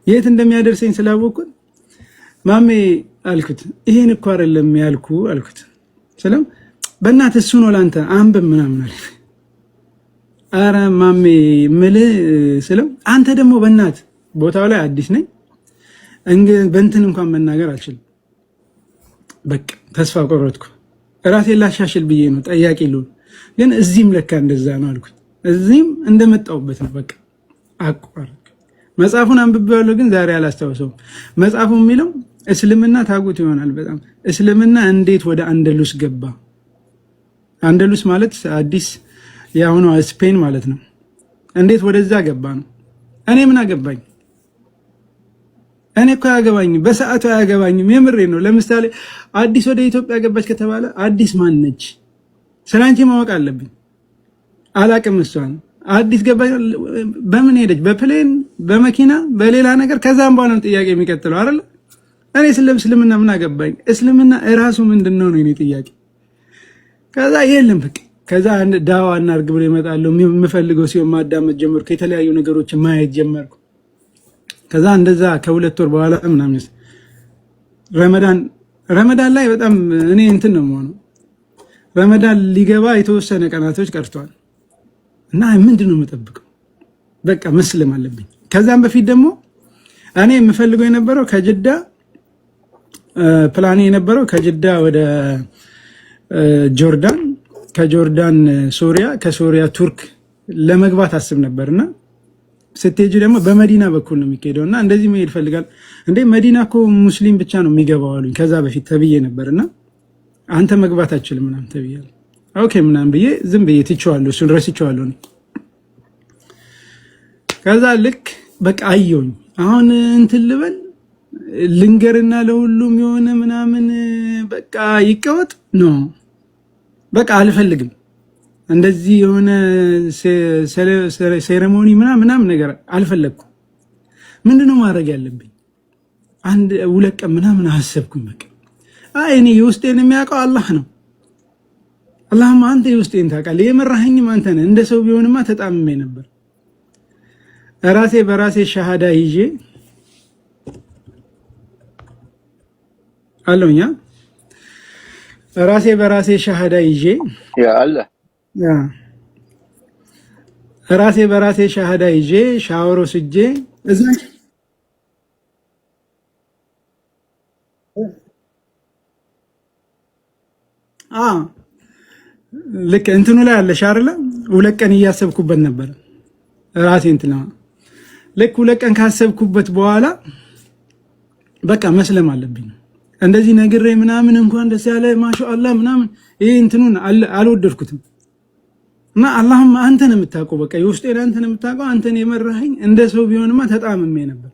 የት እንደሚያደርሰኝ ስላወቅኩኝ ማሜ አልኩት፣ ይሄን እኮ አይደለም ያልኩ አልኩት። ስለም በእናትህ እሱ ነው ለአንተ አንብብ ምናምን አለ። አረ ማሜ ምልህ ስለው አንተ ደግሞ በእናትህ ቦታው ላይ አዲስ ነኝ፣ በእንትን እንኳን መናገር አልችልም። በቃ ተስፋ ቆረጥኩ። ራሴን ላሻሽል ብዬ ነው ጠያቂ ልሁን፣ ግን እዚህም ለካ እንደዛ ነው አልኩኝ። እዚህም እንደመጣሁበት ነው። በቃ አቋረጥኩ። መጽሐፉን አንብቤዋለሁ፣ ግን ዛሬ አላስታውሰውም። መጽሐፉ የሚለው እስልምና ታጉት ይሆናል በጣም እስልምና እንዴት ወደ አንደሉስ ገባ። አንደሉስ ማለት አዲስ የአሁኗ ስፔን ማለት ነው። እንዴት ወደዛ ገባ ነው። እኔ ምን አገባኝ? እኔ እኮ አያገባኝም፣ በሰዓቱ አያገባኝም። የምሬ ነው። ለምሳሌ አዲስ ወደ ኢትዮጵያ ገባች ከተባለ አዲስ ማን ነች? ስለ አንቺ ማወቅ አለብኝ። አላቅም። እሷን አዲስ ገባች በምን ሄደች? በ plane፣ በመኪና፣ በሌላ ነገር። ከዛም በኋላ ነው ጥያቄ የሚቀጥለው አይደል? እኔ ስለ እስልምና ምን አገባኝ? እስልምና እራሱ ምንድን ነው ነው የኔ ጥያቄ። ከዛ የለም በቃ ከዛ አንድ ዳዋ እናርግ ብሎ ይመጣሉ። የምፈልገው ሲሆን ማዳመጥ ጀመርኩ። የተለያዩ ነገሮችን ማየት ጀመርኩ። ከዛ እንደዛ ከ2 ወር በኋላ ምናምን ረመዳን ረመዳን ላይ በጣም እኔ እንትን ነው የምሆነው። ረመዳን ሊገባ የተወሰነ ቀናቶች ቀርተዋል እና ምንድን ነው የምጠብቀው? በቃ መስለም አለብኝ። ከዛም በፊት ደግሞ እኔ የምፈልገው የነበረው ከጅዳ ፕላኔ የነበረው ከጅዳ ወደ ጆርዳን፣ ከጆርዳን ሶሪያ፣ ከሶሪያ ቱርክ ለመግባት አስብ ነበር። እና ስትሄጂ ደግሞ በመዲና በኩል ነው የሚካሄደው እና እንደዚህ መሄድ ፈልጋል። እንዴ መዲና እኮ ሙስሊም ብቻ ነው የሚገባው አሉኝ። ከዛ በፊት ተብዬ ነበር እና አንተ መግባት አችልም ምናምን ተብያለሁ። Okay ምናምን ብዬ ዝም ብዬ ትቼዋለሁ፣ እሱን ረስቼዋለሁ። ከዛ ልክ በቃ አየሁኝ። አሁን እንትን ልበል ልንገርና ለሁሉም የሆነ ምናምን በቃ ይቀወጥ ነው በቃ አልፈልግም። እንደዚህ የሆነ ceremony ምናምን ምናምን ነገር አልፈለግኩም። ምንድነው ማድረግ ያለብኝ? አንድ ሁለት ቀን ምናምን አሰብኩኝ። በቃ አይ እኔ የውስጤን የሚያውቀው አላህ ነው። አላህማ አንተ የውስጤን ታውቃለህ፣ የመራኸኝም አንተ ነህ። እንደ ሰው ቢሆንማ ተጣምሜ ነበር። ራሴ በራሴ ሻሃዳ ይዤ አለውኛ ራሴ በራሴ ሻሃዳ ይዤ አለ ራሴ በራሴ ሻሃዳ ይዤ ሻወር ወስጄ እዛ አ ልክ እንትኑ ላይ አለሽ አይደለ? 2 ቀን እያሰብኩበት ነበር ራሴ እንትን ልክ 2 ቀን ካሰብኩበት በኋላ በቃ መስለም አለብኝ። እንደዚህ ነግሬ ምናምን እንኳን ደስ ያለ ማሻአላህ ምናምን ይሄ እንትኑን አልወደድኩትም። እና አላህም አንተ ነው የምታውቀው፣ በቃ የውስጤን አንተ ነው የምታውቀው፣ አንተ ነው የመራኸኝ። እንደ ሰው ቢሆንማ ተጣምሜ ነበር።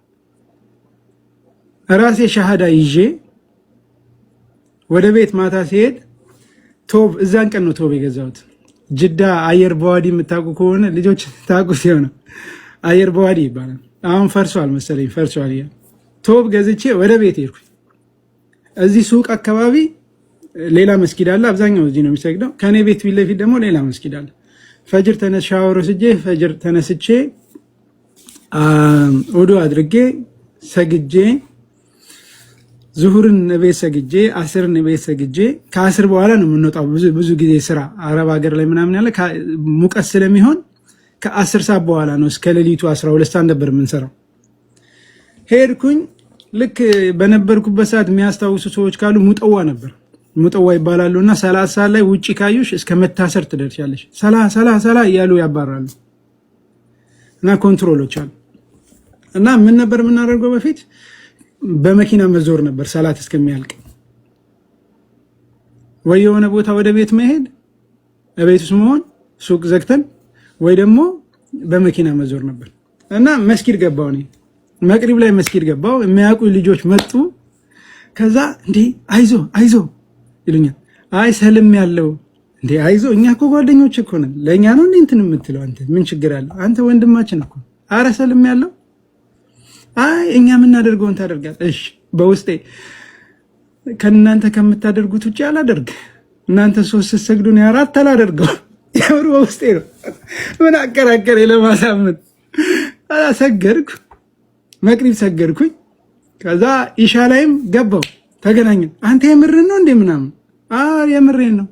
ራሴ ሻሃዳ ይዤ ወደ ቤት ማታ ሲሄድ ቶብ እዛን ቀን ነው ቶብ የገዛሁት። ጅዳ አየር በዋዲ የምታውቁ ከሆነ ልጆች ታውቁት የሆነ አየር በዋዲ ይባላል። አሁን ፈርሷል መሰለኝ ፈርሷል። ቶብ ገዝቼ ወደ ቤት ሄድኩኝ። እዚህ ሱቅ አካባቢ ሌላ መስጊድ አለ። አብዛኛው እዚህ ነው የሚሰግደው። ከኔ ቤት ፊት ለፊት ደግሞ ሌላ መስጊድ አለ። ፈጅር ተነስ ሻወር ወስጄ ፈጅር ተነስቼ ውዱ አድርጌ ሰግጄ ዙሁርን ቤት ሰግጄ አስርን ቤት ሰግጄ ከአስር በኋላ ነው የምንወጣው። ብዙ ጊዜ ስራ አረብ ሀገር ላይ ምናምን ያለ ሙቀት ስለሚሆን ከ10 ሰዓት በኋላ ነው፣ እስከ ሌሊቱ 12 ሰዓት ነበር የምንሰራው። ሄድኩኝ። ልክ በነበርኩበት ሰዓት የሚያስታውሱ ሰዎች ካሉ ሙጠዋ ነበር፣ ሙጠዋ ይባላሉ። እና 30 ሰዓት ላይ ውጭ ካዩሽ እስከ መታሰር ትደርሻለሽ። ሰላ ሰላ ሰላ እያሉ ያባራሉ። እና control ኦች አሉ። እና ምን ነበር የምናደርገው በፊት? በመኪና መዞር ነበር ሰላት እስከሚያልቅ፣ ወይ የሆነ ቦታ ወደ ቤት መሄድ፣ ቤት ውስጥ መሆን ሱቅ ዘግተን፣ ወይ ደግሞ በመኪና መዞር ነበር። እና መስጊድ ገባው፣ እኔ መቅሪብ ላይ መስጊድ ገባው። የሚያውቁ ልጆች መጡ። ከዛ እንዴ አይዞ አይዞ ይሉኛል። አይ ሰልም ያለው እንዴ አይዞ፣ እኛ እኮ ጓደኞች እኮ ነን። ለእኛ ነው እንዴ እንትን የምትለው አንተ? ምን ችግር አለ? አንተ ወንድማችን እኮ። አረ ሰልም ያለው። አይ እኛ የምናደርገውን ታደርጋለህ። እሺ በውስጤ ከእናንተ ከምታደርጉት ውጭ አላደርግ። እናንተ ሶስት ስትሰግዱ እኔ አራት አላደርገው። የምር በውስጤ ነው። ምን አከራከረ ለማሳመን አላሰገድኩ። መግሪብ ሰገድኩኝ። ከዛ ኢሻ ላይም ገባው ተገናኘን። አንተ የምርን ነው እንዴ ምናምን፣ አረ የምሬን ነው።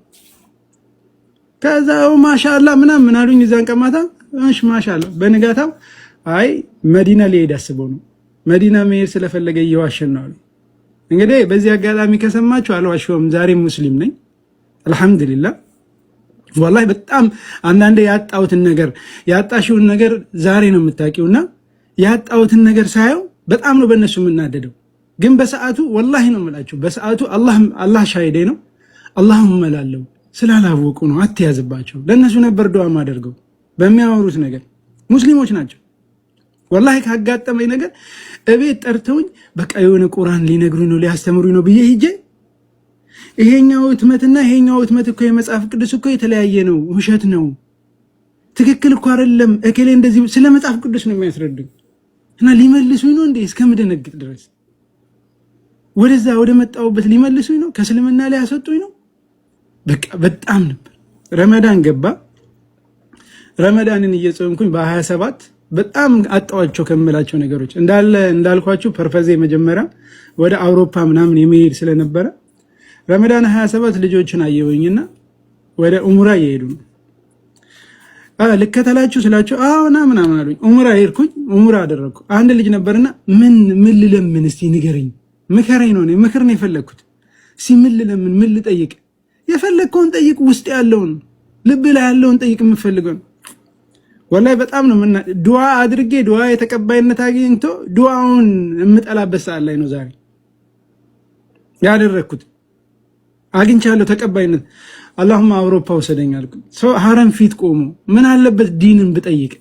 ከዛ ማሻአላ ምናምን አሉኝ። እዛን ቀን ማታ እሺ ማሻአላ። በንጋታው አይ መዲና ሊሄድ አስበው ነው፣ መዲና መሄድ ስለፈለገ እየዋሸን ነው አሉ። እንግዲህ በዚህ አጋጣሚ ከሰማችሁ አልዋሸሁም። ዛሬ ሙስሊም ነኝ አልሐምዱሊላህ። ወላሂ በጣም አንዳንዴ ያጣሁትን ነገር ያጣሽውን ነገር ዛሬ ነው የምታውቂውና ያጣሁትን ነገር ሳየው በጣም ነው በእነሱ የምናደደው። ግን በሰዓቱ ወላሂ ነው የምላችሁ፣ በሰዓቱ አላህ ሻሂዴ ነው። አላሁመ እላለሁ ስላላወቁ ነው፣ አትያዝባቸው። ለእነሱ ነበር ዱዓ ማደርገው በሚያወሩት ነገር። ሙስሊሞች ናቸው። ወላሂ ካጋጠመኝ ነገር እቤት ጠርተውኝ በቃ የሆነ ቁርአን ሊነግሩኝ ነው ሊያስተምሩኝ ነው ብዬ ሂጄ ይሄኛው ህትመትና ይሄኛው ህትመት እኮ የመጽሐፍ ቅዱስ እኮ የተለያየ ነው፣ ውሸት ነው፣ ትክክል እኮ አይደለም፣ እከሌ እንደዚህ ስለ መጽሐፍ ቅዱስ ነው የሚያስረዱኝ እና ሊመልሱኝ ነው እንዴ እስከምደነግጥ ድረስ ወደዛ ወደ መጣሁበት ሊመልሱኝ ነው፣ ከእስልምና ሊያስወጡኝ ነው። በቃ በጣም ነበር። ረመዳን ገባ። ረመዳንን እየጾምኩኝ በ27 በጣም አጣዋቸው ከምላቸው ነገሮች እንዳለ እንዳልኳችሁ purpose ኤ መጀመሪያ ወደ አውሮፓ ምናምን የመሄድ ስለነበረ ረመዳን 27 ልጆችን አየሁኝና ወደ ኡምራ እየሄዱ ነው። ልከተላችሁ ስላቸው አዎና ምናምን አሉኝ። ኡምራ ሄድኩኝ፣ ኡምራ አደረግኩ። አንድ ልጅ ነበርና ምን ምን ልለምን እስቲ ንገረኝ፣ ምከረኝ ነው ምክር ነው የፈለግኩት። እስቲ ምን ልለምን፣ ምን ልጠይቅ? የፈለግከውን ጠይቅ፣ ውስጥ ያለውን ልብ ላይ ያለውን ጠይቅ፣ የምፈልገው ወላሂ በጣም ነው ዱዓ አድርጌ ዱዓ የተቀባይነት አግኝቶ ዱዓውን የምጠላበት ሰዓት ላይ ነው ዛሬ ያደረግኩት። አግኝቻለሁ ተቀባይነት። አላሁማ አውሮፓ ውሰደኝ አልኩ። ሰው ሀረም ፊት ቆሞ ምን አለበት ዲንን ብጠይቅ፣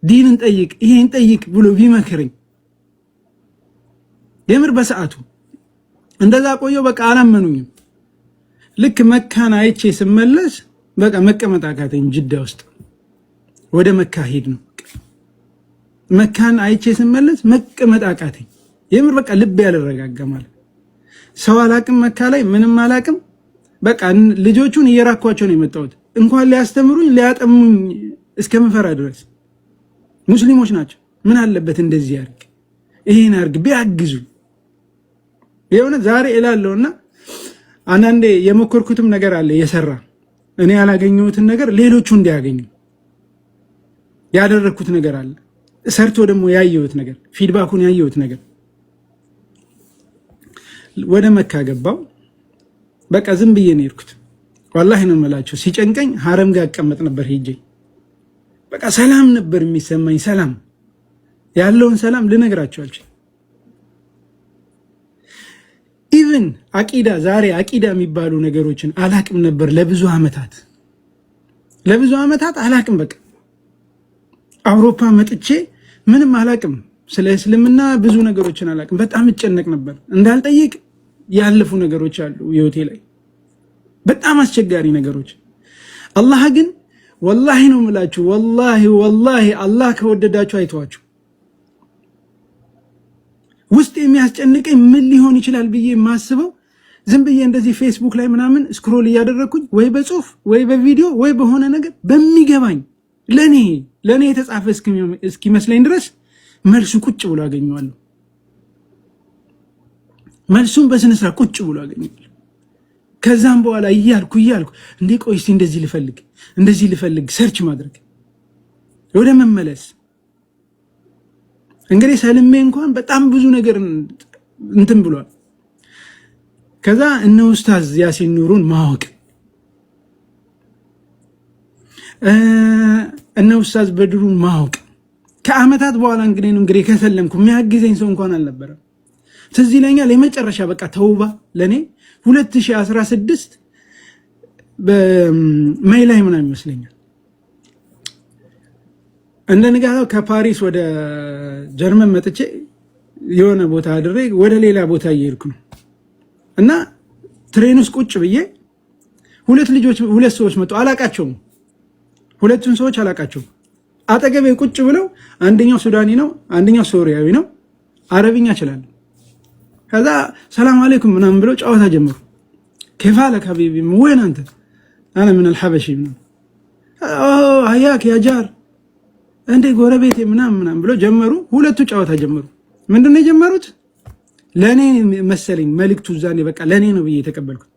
ዲንን ጠይቅ፣ ይሄን ጠይቅ ብሎ ቢመክረኝ የምር በሰዓቱ እንደዛ ቆየው። በቃ አላመኑኝም። ልክ መካን አይቼ ስመለስ በቃ መቀመጥ አቃተኝ። ጅዳ ውስጥ ወደ መካ ሄድ ነው። መካን አይቼ ስመለስ መቀመጥ አቃተኝ። የምር በቃ ልብ ያልረጋጋ ማለት ሰው አላቅም፣ መካ ላይ ምንም አላቅም። በቃ ልጆቹን እየራኳቸው ነው የመጣሁት። እንኳን ሊያስተምሩኝ ሊያጠሙኝ እስከምፈራ ድረስ ሙስሊሞች ናቸው። ምን አለበት እንደዚህ ያርግ ይሄን አርግ ቢያግዙ የሆነ ዛሬ እላለሁና አንዳንዴ የሞከርኩትም ነገር አለ የሰራ እኔ ያላገኘሁትን ነገር ሌሎቹ እንዲያገኙ ያደረግኩት ነገር አለ። ሰርቶ ደግሞ ያየሁት ነገር feedback ኡን ያየሁት ነገር ወደ መካ ገባው። በቃ ዝም ብዬ ነው የሄድኩት። ወላሂ ነው የምላቸው። ሲጨንቀኝ ሀረም ጋር እቀመጥ ነበር ሄጄ። በቃ ሰላም ነበር የሚሰማኝ። ሰላም ያለውን ሰላም ልነግራቸው አልችልም። Even አቂዳ ዛሬ አቂዳ የሚባሉ ነገሮችን አላቅም ነበር ለብዙ ዓመታት ለብዙ ዓመታት አላቅም። በቃ አውሮፓ መጥቼ ምንም አላቅም። ስለ እስልምና ብዙ ነገሮችን አላቅም። በጣም እጨነቅ ነበር። እንዳልጠይቅ ያለፉ ነገሮች አሉ ህይወቴ ላይ በጣም አስቸጋሪ ነገሮች። አላህ ግን ወላሂ ነው የምላችሁ፣ ወላሂ ወላሂ አላህ ከወደዳችሁ አይተዋችሁ። ውስጥ የሚያስጨንቀኝ ምን ሊሆን ይችላል ብዬ የማስበው ዝም ብዬ እንደዚህ ፌስቡክ ላይ ምናምን scroll እያደረግኩኝ ወይ በጽሁፍ ወይ በቪዲዮ ወይ በሆነ ነገር በሚገባኝ ለኔ ለኔ የተጻፈ እስኪመስለኝ ድረስ መልሱ ቁጭ ብሎ አገኘዋለሁ። መልሱን በስነ ስርዓት ቁጭ ብሎ አገኘዋለሁ። ከዛም በኋላ እያልኩ እያልኩ እንዴ ቆይ እስቲ እንደዚህ ልፈልግ እንደዚህ ልፈልግ search ማድረግ ወደ መመለስ እንግዲህ ሰልሜ እንኳን በጣም ብዙ ነገር እንትን ብሏል። ከዛ እነ ኡስታዝ ያሲን ኑሩን ማወቅ እነ ኡስታዝ በድሩን ማወቅ ከአመታት በኋላ እንግዲህ ነው እንግዲህ ከሰለምኩ የሚያግዘኝ ሰው እንኳን አልነበረም። ትዝ ይለኛል የመጨረሻ በቃ ተውባ ለእኔ 2016 በ May ላይ ምናምን ይመስለኛል እንደ ንጋታው ከፓሪስ ወደ ጀርመን መጥቼ የሆነ ቦታ አድሬ ወደ ሌላ ቦታ እየሄድኩ ነው እና train ውስጥ ቁጭ ብዬ ሁለት ልጆች ሁለት ሰዎች መጡ። አላቃቸውም። ሁለቱን ሰዎች አላቃቸውም። አጠገቤ ቁጭ ብለው አንደኛው ሱዳኒ ነው፣ አንደኛው ሶሪያዊ ነው። አረብኛ እችላለሁ። ከዛ ሰላም አለይኩም ምናምን ብለው ጨዋታ ጀመሩ። كيف حالك حبيبي وين አንተ أنا من الحبشي حياك يا جار እንዴ ጎረቤቴ ምናምን ምናምን ብለው ጀመሩ። ሁለቱ ጨዋታ ጀመሩ። ምንድን ነው የጀመሩት? ለእኔ መሰለኝ መልእክቱ እዛኔ በቃ ለእኔ ነው ብዬ የተቀበልኩት።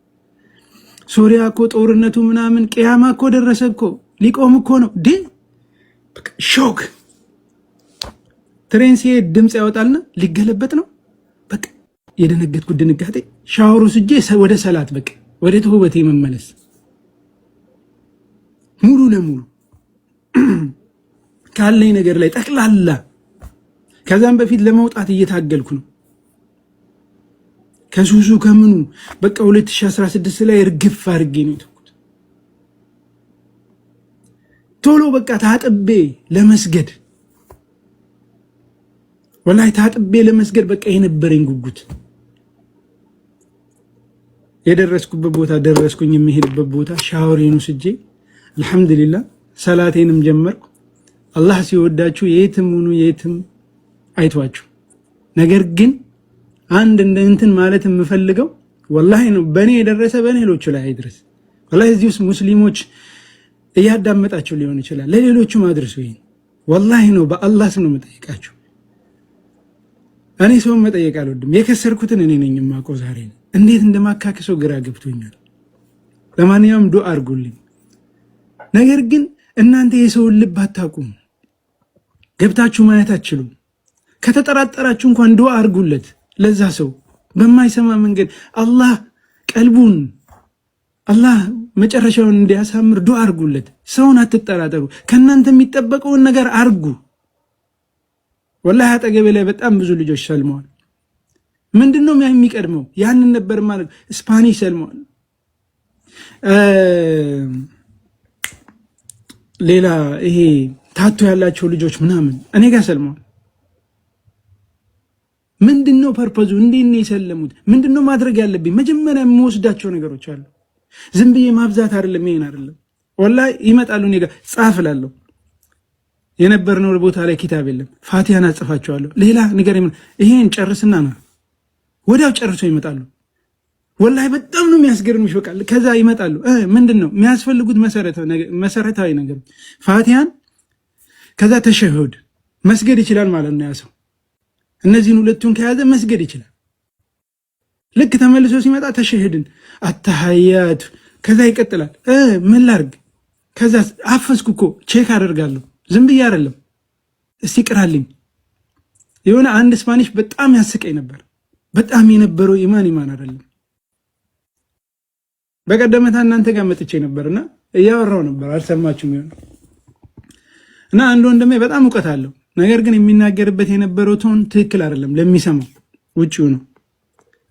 ሶሪያ እኮ ጦርነቱ ምናምን ቅያማ እኮ ደረሰ እኮ፣ ሊቆም እኮ ነው። ዲ shock። Train ሲሄድ ድምፅ ያወጣልና ሊገለበጥ ነው። በቃ የደነገጥኩት ድንጋጤ፣ ሻወሩ ስጄ ወደ ሰላት፣ በቃ ወደ ተውበቴ መመለስ፣ ሙሉ ለሙሉ ካለኝ ነገር ላይ ጠቅላላ። ከዛም በፊት ለመውጣት እየታገልኩ ነው ከሱሱ ከምኑ። በቃ 2016 ላይ እርግፍ አድርጌ ነው የተውኩት። ቶሎ በቃ ታጥቤ ለመስገድ፣ ወላሂ ታጥቤ ለመስገድ በቃ የነበረኝ ጉጉት፣ የደረስኩበት ቦታ ደረስኩኝ። የሚሄድበት ቦታ ሻወሬን ወስጄ አልሐምዱሊላህ ሰላቴንም ጀመርኩ። አላህ ሲወዳችሁ የትም ሁኑ የትም አይቷችሁ። ነገር ግን አንድ እንደ እንትን ማለት የምፈልገው ወላሂ ነው፣ በእኔ የደረሰ በሌሎቹ ላይ አይድረስ። ወላሂ እዚህ ውስጥ ሙስሊሞች እያዳመጣችሁ ሊሆን ይችላል። ለሌሎቹም አድርሱ ይሄን። ወላሂ ነው፣ በአላህ ስም ነው የምጠይቃችሁ። እኔ ሰውን መጠየቅ አልወድም። የከሰርኩትን እኔ ነኝ የማውቀው። ዛሬ ነው እንዴት እንደማካክሰው ግራ ገብቶኛል። ለማንኛውም ዱአ አድርጉልኝ። ነገር ግን እናንተ የሰውን ልብ አታውቁም፣ ገብታችሁ ማየት አትችሉም። ከተጠራጠራችሁ እንኳን ዱአ አድርጉለት ለዛ ሰው። በማይሰማ መንገድ አላህ ቀልቡን፣ አላህ መጨረሻውን እንዲያሳምር ዱአ አድርጉለት። ሰውን አትጠራጠሩ። ከእናንተ የሚጠበቀውን ነገር አርጉ። ወላሂ አጠገቤ ላይ በጣም ብዙ ልጆች ሰልመዋል። ምንድን ነው የሚቀድመው? ያንን ነበር ማለት Spanish ሰልመዋል። ሌላ ይሄ tattoo ያላቸው ልጆች ምናምን እኔ ጋር ሰልመዋል። ምንድን ነው purpose ኡ? እንዴት ነው የሰለሙት? ምንድን ነው ማድረግ ያለብኝ? መጀመሪያ የምወስዳቸው ነገሮች አሉ። ዝም ብዬ ማብዛት አይደለም፣ ይሄን አይደለም። ወላሂ ይመጣሉ፣ እኔ ጋር ጻፍ እላለሁ። የነበርነው ቦታ ላይ ኪታብ የለም። ፋቲሃን አጽፋቸዋለሁ። ሌላ ነገር ይሄን ጨርስና ነው፣ ወዲያው ጨርሶ ይመጣሉ። ወላሂ በጣም ነው የሚያስገርምሽ። በቃ ከዛ ይመጣሉ። ምንድን ነው የሚያስፈልጉት መሰረታዊ ነገር? ፋቲሃን፣ ከዛ ተሸሁድ፣ መስገድ ይችላል ማለት ነው ያ ሰው። እነዚህን ሁለቱን ከያዘ መስገድ ይችላል። ልክ ተመልሶ ሲመጣ ተሸህድን አተሀያቱ፣ ከዛ ይቀጥላል። ምን ላርግ? ከዛ አፈስኩ እኮ፣ check አደርጋለሁ። ዝም ብዬ አይደለም። እስቲ ቅራልኝ። የሆነ አንድ Spanish በጣም ያስቀኝ ነበር። በጣም የነበረው ኢማን ኢማን አይደለም። በቀደመታ እናንተ ጋር መጥቼ ነበርና እያወራው ነበር፣ አልሰማችሁም ይሆን። እና አንድ ወንድሜ በጣም እውቀት አለው። ነገር ግን የሚናገርበት የነበረው tone ትክክል አይደለም ለሚሰማው ውጭው ነው።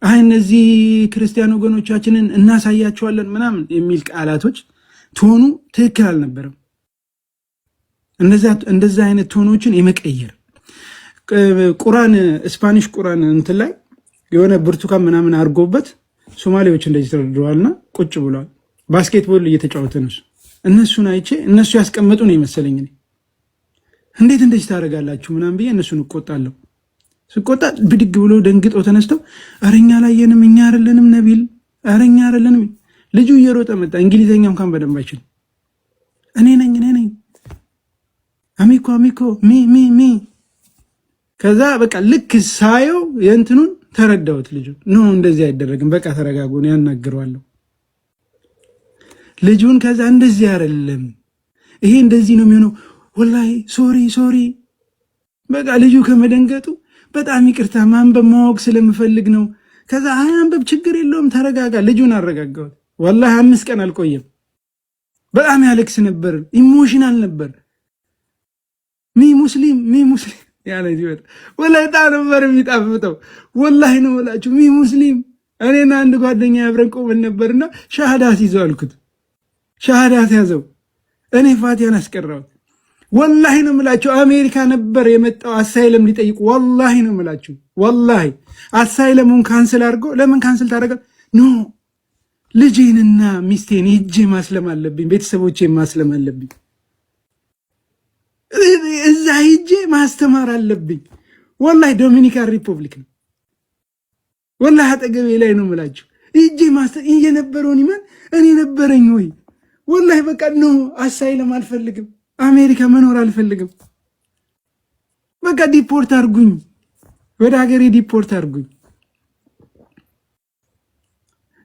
አይ እነዚህ ክርስቲያን ወገኖቻችንን እናሳያቸዋለን ምናምን የሚል ቃላቶች፣ tone ኡ ትክክል አልነበረም። እንደዛ አይነት tone ኦችን የመቀየር፣ ቁራን Spanish ቁራን እንትን ላይ የሆነ ብርቱካን ምናምን አድርጎበት ሶማሌዎች እንደዚህ ተደርድረዋልና ቁጭ ብለዋል። Basketball እየተጫወተ ነው። እነሱን አይቼ እነሱ ያስቀመጡ ነው የመሰለኝ። እኔ እንዴት እንደዚህ ታደርጋላችሁ ምናምን ብዬ እነሱን እቆጣለሁ። ስቆጣ ብድግ ብሎ ደንግጦ ተነስተው ኧረ እኛ አላየንም፣ እኛ አይደለንም ነቢል፣ ኧረ እኛ አይደለንም። ልጁ እየሮጠ መጣ። እንግሊዝኛ እንኳን በደንብ አይችልም። እኔ ነኝ፣ እኔ ነኝ፣ amigo, amigo, me, me, me። ከዛ በቃ ልክ ሳየው የእንትኑን ተረዳሁት። ልጁ no እንደዚህ አይደረግም፣ በቃ ተረጋጉ፣ ያናግረዋለሁ ልጁን። ከዛ እንደዚህ አይደለም፣ ይሄ እንደዚህ ነው የሚሆነው። ወላሂ sorry, sorry። በቃ ልጁ ከመደንገጡ በጣም ይቅርታ፣ ማንበብ ማወቅ ስለምፈልግ ነው። ከዛ አይ አንበብ፣ ችግር የለውም፣ ተረጋጋ። ልጁን አረጋጋሁት። ወላሂ 5 ቀን አልቆየም። በጣም ያለቅስ ነበር፣ emotional ነበር። Me Muslim, me Muslim ያለ ሲመጣ ወላሂ በጣም ነበር የሚጣፍጠው። ወላሂ ነው የምላችሁ፣ me Muslim። እኔና አንድ ጓደኛ አብረን ቆመን ነበርና ሻሃዳ ሲይዘው አልኩት። ሻሃዳ ያዘው፣ እኔ ፋቲያን አስቀራሁት። ወላሂ ነው የምላችሁ፣ አሜሪካ ነበር የመጣው asylum ሊጠይቁ። ወላሂ ነው የምላችሁ፣ ወላሂ asylum ኡን cancel አድርጎ፣ ለምን cancel ታደርጋለህ? No፣ ልጄንና ሚስቴን ሄጄ ማስለም አለብኝ፣ ቤተሰቦቼን ማስለም አለብኝ፣ እዛ ሄጄ ማስተማር አለብኝ። ወላሂ ዶሚኒካን ሪፐብሊክ ነው። ወላሂ አጠገቤ ላይ ነው የምላችሁ። ሄጄ የነበረውን ኢማን እኔ ነበረኝ ወይ? ወላሂ በቃ no፣ asylum አልፈልግም፣ አሜሪካ መኖር አልፈልግም። በቃ deport አድርጉኝ። ወደ ሀገሬ deport አድርጉኝ።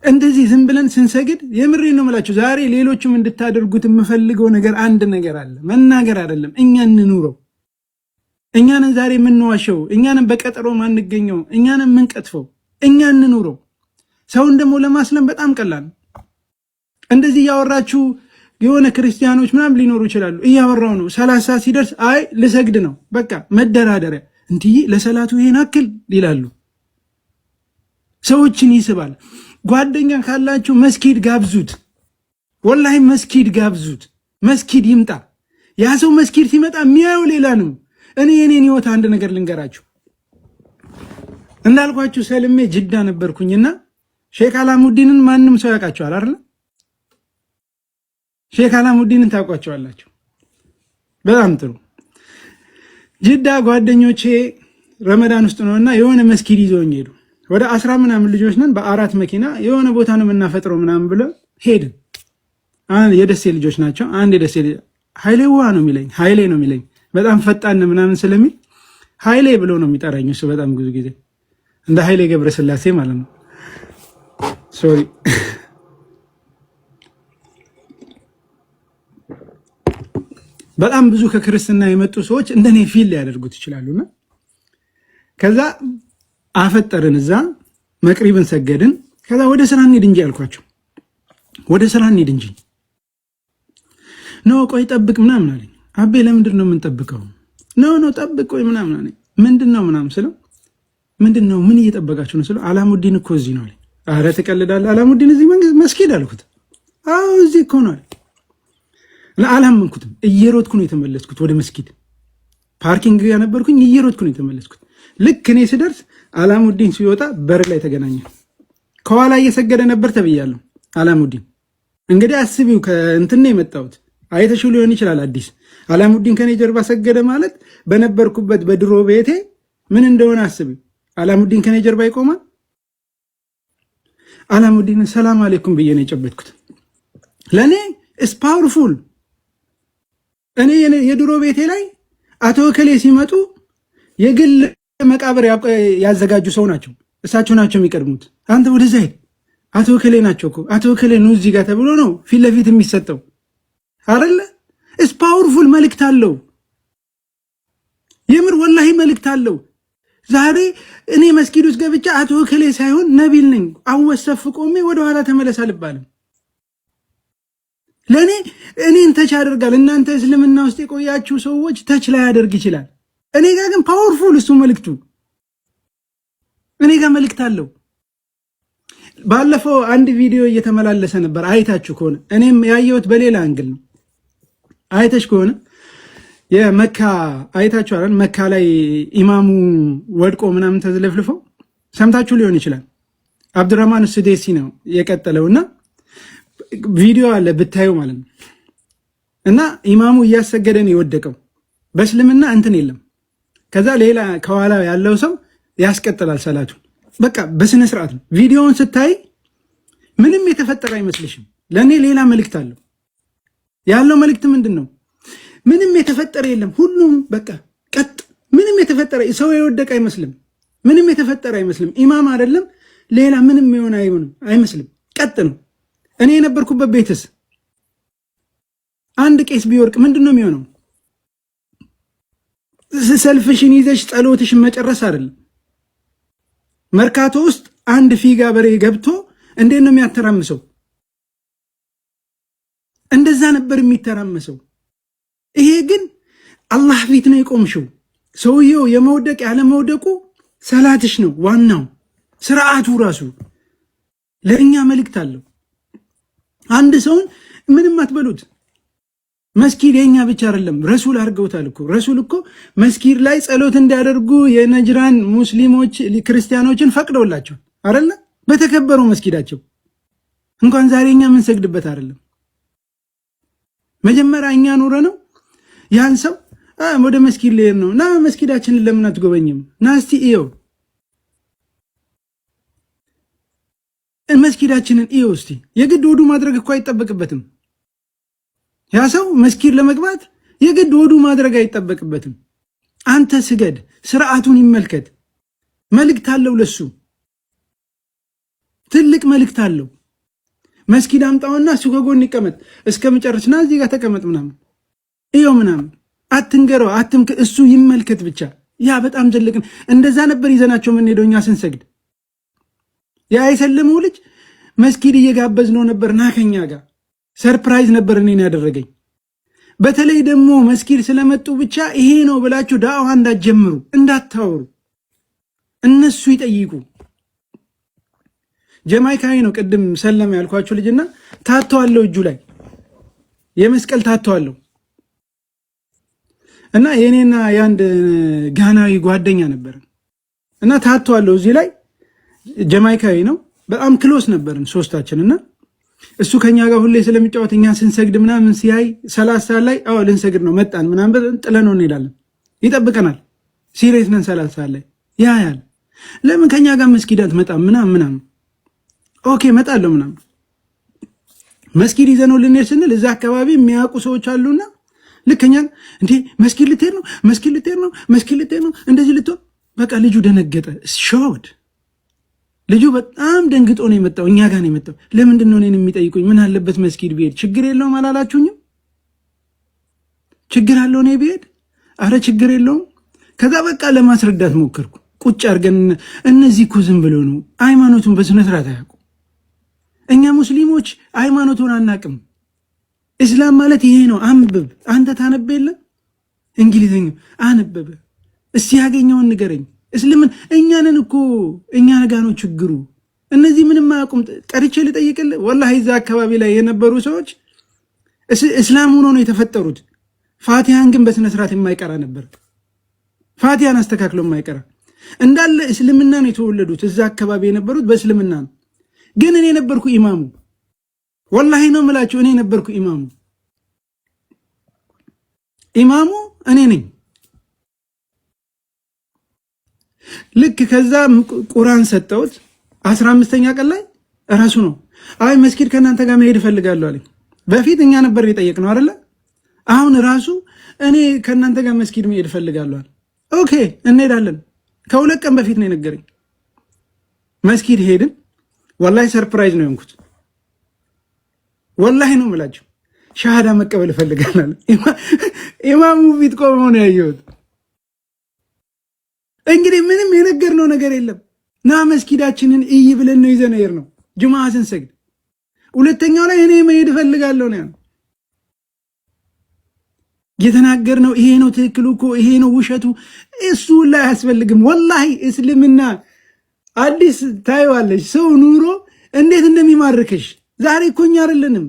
እንደዚህ ዝም ብለን ስንሰግድ የምሬ ነው የምላችሁ። ዛሬ ሌሎቹም እንድታደርጉት የምፈልገው ነገር አንድ ነገር አለ። መናገር አይደለም፣ እኛ እንኑረው። እኛንን ዛሬ የምንዋሸው፣ እኛንን በቀጠሮ ማንገኘው፣ እኛንን የምንቀጥፈው፣ እኛ እንኑረው። ሰውን ደግሞ ለማስለም በጣም ቀላል ነው። እንደዚህ እያወራችሁ የሆነ ክርስቲያኖች ምናምን ሊኖሩ ይችላሉ። እያወራው ነው። 30 ሲደርስ አይ ልሰግድ ነው በቃ መደራደሪያ እንትይ ለሰላቱ ይሄን አክል ይላሉ። ሰዎችን ይስባል። ጓደኛ ካላችሁ መስጊድ ጋብዙት። ወላሂ መስጊድ ጋብዙት። መስጊድ ይምጣ። ያ ሰው መስጊድ ሲመጣ የሚያየው ሌላ ነው። እኔ የኔን ህይወት አንድ ነገር ልንገራችሁ። እንዳልኳችሁ ሰልሜ ጅዳ ነበርኩኝና ሼክ አላሙዲንን ማንም ሰው ያውቃቸዋል አይደል? ሼክ አላሙዲንን ታውቋቸዋላችሁ። በጣም ጥሩ። ጅዳ ጓደኞቼ ረመዳን ውስጥ ነውና የሆነ መስጊድ ይዘውኝ ሄዱ። ወደ 10 ምናምን ልጆች ነን። በአራት መኪና የሆነ ቦታ ነው የምናፈጥረው ምናምን ብለው ሄድን። የደሴ ልጆች ናቸው። አንድ የደሴ ኃይሌዋ ነው የሚለኝ፣ ኃይሌ ነው የሚለኝ። በጣም ፈጣን ምናምን ስለሚል ኃይሌ ብሎ ነው የሚጠራኝ እሱ በጣም ብዙ ጊዜ እንደ ኃይሌ ገብረስላሴ ማለት ነው። Sorry፣ በጣም ብዙ ከክርስትና የመጡ ሰዎች እንደኔ feel ሊያደርጉት ይችላሉና ከዛ አፈጠርን፣ እዛ መቅሪብን ሰገድን። ከዛ ወደ ስራ እንሂድ እንጂ አልኳቸው። ወደ ስራ እንሂድ እንጂ። No፣ ቆይ ጠብቅ ምናምን አለኝ። አቤ ለምንድን ነው የምንጠብቀው? No, no፣ ጠብቅ ቆይ ምናምን አለኝ። ምንድን ነው ምናምን ስለው፣ ምንድን ነው፣ ምን እየጠበቃችሁ ነው ስለው፣ አላሙዲን እኮ እዚህ ነው አለኝ። አረ ትቀልዳለህ፣ አላሙዲን እዚህ መስጊድ አልኩት። አዎ እዚህ እኮ ነው አለኝ። አላመንኩትም። እየሮጥኩ ነው የተመለስኩት ወደ መስጊድ። Parking የነበርኩኝ እየሮጥኩ ነው የተመለስኩት። ልክ እኔ ስደርስ አላሙዲን ሲወጣ በር ላይ ተገናኘ። ከኋላ እየሰገደ ነበር ተብያለሁ። አላሙዲን እንግዲህ አስቢው፣ ከእንትን ነው የመጣሁት፣ አይተሽው ሊሆን ይችላል። አዲስ አላሙዲን ከኔ ጀርባ ሰገደ ማለት በነበርኩበት በድሮ ቤቴ ምን እንደሆነ አስቢው። አላሙዲን ከኔ ጀርባ ይቆማል። አላሙዲንን ሰላም አሌይኩም ብዬ ነው የጨበጥኩት። ለእኔ it's powerful። እኔ የድሮ ቤቴ ላይ አቶ እከሌ ሲመጡ የግል መቃብር ያዘጋጁ ሰው ናቸው። እሳቸው ናቸው የሚቀድሙት። አንተ ወደዛ ሂድ፣ አቶ እከሌ ናቸው እኮ፣ አቶ እከሌ ኑ እዚህ ጋር ተብሎ ነው ፊት ለፊት የሚሰጠው አይደለ? It's powerful፣ መልእክት አለው። የምር ወላሂ መልእክት አለው። ዛሬ እኔ መስጊድ ውስጥ ገብቼ አቶ እከሌ ሳይሆን ነቢል ነኝ። አወሰፍ ቆሜ ወደኋላ ተመለስ አልባልም። ለእኔ እኔን touch ያደርጋል። እናንተ እስልምና ውስጥ የቆያችሁ ሰዎች touch ላያደርግ ይችላል። እኔ ጋር ግን powerful እሱ መልእክቱ እኔ ጋር መልእክት አለው። ባለፈው አንድ ቪዲዮ እየተመላለሰ ነበር፣ አይታችሁ ከሆነ፣ እኔም ያየሁት በሌላ angle ነው። አይተሽ ከሆነ የመካ አይታችኋል። መካ ላይ ኢማሙ ወድቆ ምናምን ተዝለፍልፈው ሰምታችሁ ሊሆን ይችላል። አብዱራህማን ሱዴሲ ነው የቀጠለውና ቪዲዮ አለ ብታዩ ማለት ነው። እና ኢማሙ እያሰገደ ነው የወደቀው። በእስልምና እንትን የለም። ከዛ ሌላ ከኋላ ያለው ሰው ያስቀጥላል ሰላቱን። በቃ በስነ ስርዓት ነው። ቪዲዮውን ስታይ ምንም የተፈጠረ አይመስልሽም። ለእኔ ሌላ መልእክት አለው። ያለው መልእክት ምንድን ነው? ምንም የተፈጠረ የለም። ሁሉም በቃ ቀጥ፣ ምንም የተፈጠረ፣ ሰው የወደቀ አይመስልም። ምንም የተፈጠረ አይመስልም። ኢማም አይደለም ሌላ ምንም የሆነ አይሆንም አይመስልም። ቀጥ ነው። እኔ የነበርኩበት ቤትስ አንድ ቄስ ቢወድቅ ምንድን ነው የሚሆነው? ሰልፍሽን ይዘሽ ጸሎትሽን መጨረስ አይደለም። መርካቶ ውስጥ አንድ ፊጋ በሬ ገብቶ እንዴት ነው የሚያተራምሰው? እንደዛ ነበር የሚተራመሰው። ይሄ ግን አላህ ፊት ነው የቆምሽው። ሰውየው የመውደቅ ያለመውደቁ ሰላትሽ ነው ዋናው። ስርዓቱ ራሱ ለእኛ መልእክት አለው። አንድ ሰውን ምንም አትበሉት። መስጊድ የኛ ብቻ አይደለም፣ ረሱል አድርገውታል እኮ። ረሱል እኮ መስጊድ ላይ ጸሎት እንዲያደርጉ የነጅራን ሙስሊሞች ክርስቲያኖችን ፈቅደውላቸው አይደለ? በተከበረው መስጊዳቸው እንኳን ዛሬ እኛ የምንሰግድበት አይደለም። መጀመሪያ እኛ ኑረ ነው ያን ሰው ወደ መስጊድ ልሄድ ነው፣ ና መስጊዳችንን ለምን አትጎበኝም? ና እስቲ እየው፣ መስጊዳችንን እየው እስቲ። የግድ ውዱ ማድረግ እኮ አይጠበቅበትም። ያ ሰው መስጊድ ለመግባት የግድ ውዱ ማድረግ አይጠበቅበትም። አንተ ስገድ፣ ስርዓቱን ይመልከት። መልእክት አለው፣ ለሱ ትልቅ መልእክት አለው። መስጊድ አምጣውና እሱ ከጎን ይቀመጥ እስከምጨርስና እዚህ ጋር ተቀመጥ ምናምን ይኸው ምናምን አትንገረው፣ አትምክ፣ እሱ ይመልከት ብቻ። ያ በጣም ትልቅ። እንደዛ ነበር ይዘናቸው የምንሄደው እኛ ስንሰግድ። ያ የሰለመው ልጅ መስጊድ እየጋበዝነው ነበር፣ ና ከኛ ጋር surprise ነበር እኔን ያደረገኝ። በተለይ ደግሞ መስጊድ ስለመጡ ብቻ ይሄ ነው ብላችሁ ዳዕዋ እንዳትጀምሩ፣ እንዳታወሩ፣ እነሱ ይጠይቁ። ጀማይካዊ ነው ቅድም ሰለመ ያልኳችሁ ልጅና tattoo አለው፣ እጁ ላይ የመስቀል tattoo አለው። እና የኔና የአንድ ጋናዊ ጓደኛ ነበር እና tattoo አለው እዚህ ላይ፣ ጀማይካዊ ነው። በጣም close ነበርን ሶስታችን። እና እሱ ከኛ ጋር ሁሌ ስለሚጫወት እኛ ስንሰግድ ምናምን ሲያይ 30 ላይ አዎ ልንሰግድ ነው መጣን ምናምን ጥለነው እንሄዳለን። ይጠብቀናል። Serious ነን። 30 ላይ ያያል። ለምን ከኛ ጋር መስጊድ አትመጣም ምናምን ምናምን። Okay እመጣለሁ ምናምን። መስጊድ ይዘነው ልንሄድ ስንል እዛ አካባቢ የሚያውቁ ሰዎች አሉና ልክ እኛ እንዴ መስጊድ ልትሄድ ነው፣ መስጊድ ልትሄድ ነው፣ መስጊድ ልትሄድ ነው፣ እንደዚህ ልትሆን በቃ ልጁ ደነገጠ። Shocked። ልጁ በጣም ደንግጦ ነው የመጣው፣ እኛ ጋር ነው የመጣው። ለምንድን ነው እኔን የሚጠይቁኝ? ምን አለበት መስጊድ ብሄድ ችግር የለውም አላላችሁኝም? ችግር አለው እኔ ብሄድ? አረ ችግር የለውም። ከዛ በቃ ለማስረዳት ሞከርኩ። ቁጭ አድርገን እነዚህ እኮ ዝም ብለው ነው፣ ሃይማኖቱን በስነ ስርዓት አያውቁ። እኛ ሙስሊሞች ሃይማኖቱን አናቅም። እስላም ማለት ይሄ ነው። አንብብ። አንተ ታነብ የለ እንግሊዝኛ አነበበ። እስቲ ያገኘውን ንገረኝ። እስልምን እኛንን እኮ እኛ ጋ ነው ችግሩ። እነዚህ ምንም አያውቁም። ጠርቼ ልጠይቅልህ፣ ወላሂ እዛ አካባቢ ላይ የነበሩ ሰዎች እስላም ሆኖ ነው የተፈጠሩት። ፋቲሃን ግን በስነ ስርዓት የማይቀራ ነበር። ፋቲሃን አስተካክሎ የማይቀራ እንዳለ እስልምና ነው የተወለዱት። እዛ አካባቢ የነበሩት በእስልምና ነው። ግን እኔ ነበርኩ ኢማሙ። ወላሂ ነው የምላችሁ፣ እኔ ነበርኩ ኢማሙ። ኢማሙ እኔ ነኝ። ልክ ከዛ ቁርአን ሰጠሁት። 15ኛ ቀን ላይ እራሱ ነው አይ መስጊድ ከእናንተ ጋር መሄድ እፈልጋለሁ አለኝ። በፊት እኛ ነበር የጠየቅነው አይደለ? አሁን ራሱ እኔ ከእናንተ ጋር መስጊድ መሄድ እፈልጋለሁ አለ። Okay እንሄዳለን። ከ2 ቀን በፊት ነው የነገረኝ። መስጊድ ሄድን። ወላሂ surprise ነው የሆንኩት። ወላሂ ነው የምላችሁ። ሻሃዳ መቀበል እፈልጋለሁ። ኢማሙ ፊት ቆመው ነው ያየሁት። እንግዲህ ምንም የነገርነው ነገር የለም። ና መስጊዳችንን እይ ብለን ነው ይዘን ነው ጁምዓ ስንሰግድ። ሁለተኛው ላይ እኔ መሄድ እፈልጋለሁ ነው ያለው። የተናገርነው ይሄ ነው ትክክሉ እኮ ይሄ ነው ውሸቱ። እሱ ላይ አያስፈልግም። ወላሂ እስልምና አዲስ ታይዋለች። ሰው ኑሮ እንዴት እንደሚማርክሽ ዛሬ እኮ እኛ አይደለንም።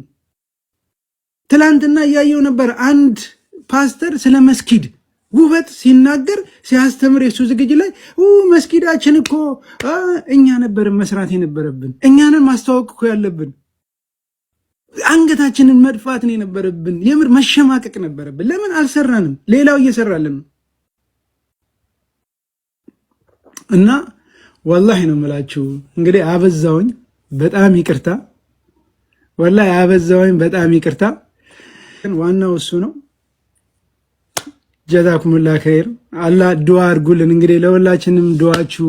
ትላንትና እያየው ነበር አንድ ፓስተር ስለ መስጊድ ውበት ሲናገር ሲያስተምር የሱ ዝግጅት ላይ መስጊዳችን እኮ እኛ ነበር መስራት የነበረብን፣ እኛንን ማስተዋወቅ እኮ ያለብን፣ አንገታችንን መድፋት ነው የነበረብን። የምር መሸማቀቅ ነበረብን። ለምን አልሰራንም? ሌላው እየሰራልን ነው። እና ወላሂ ነው የምላችሁ። እንግዲህ አበዛውኝ፣ በጣም ይቅርታ። ወላሂ አበዛውኝ፣ በጣም ይቅርታ። ዋናው እሱ ነው። ጀዛኩሙላ ኸይር። አላህ ዱዓ አድርጉልን። እንግዲህ ለሁላችንም ዱዓችሁ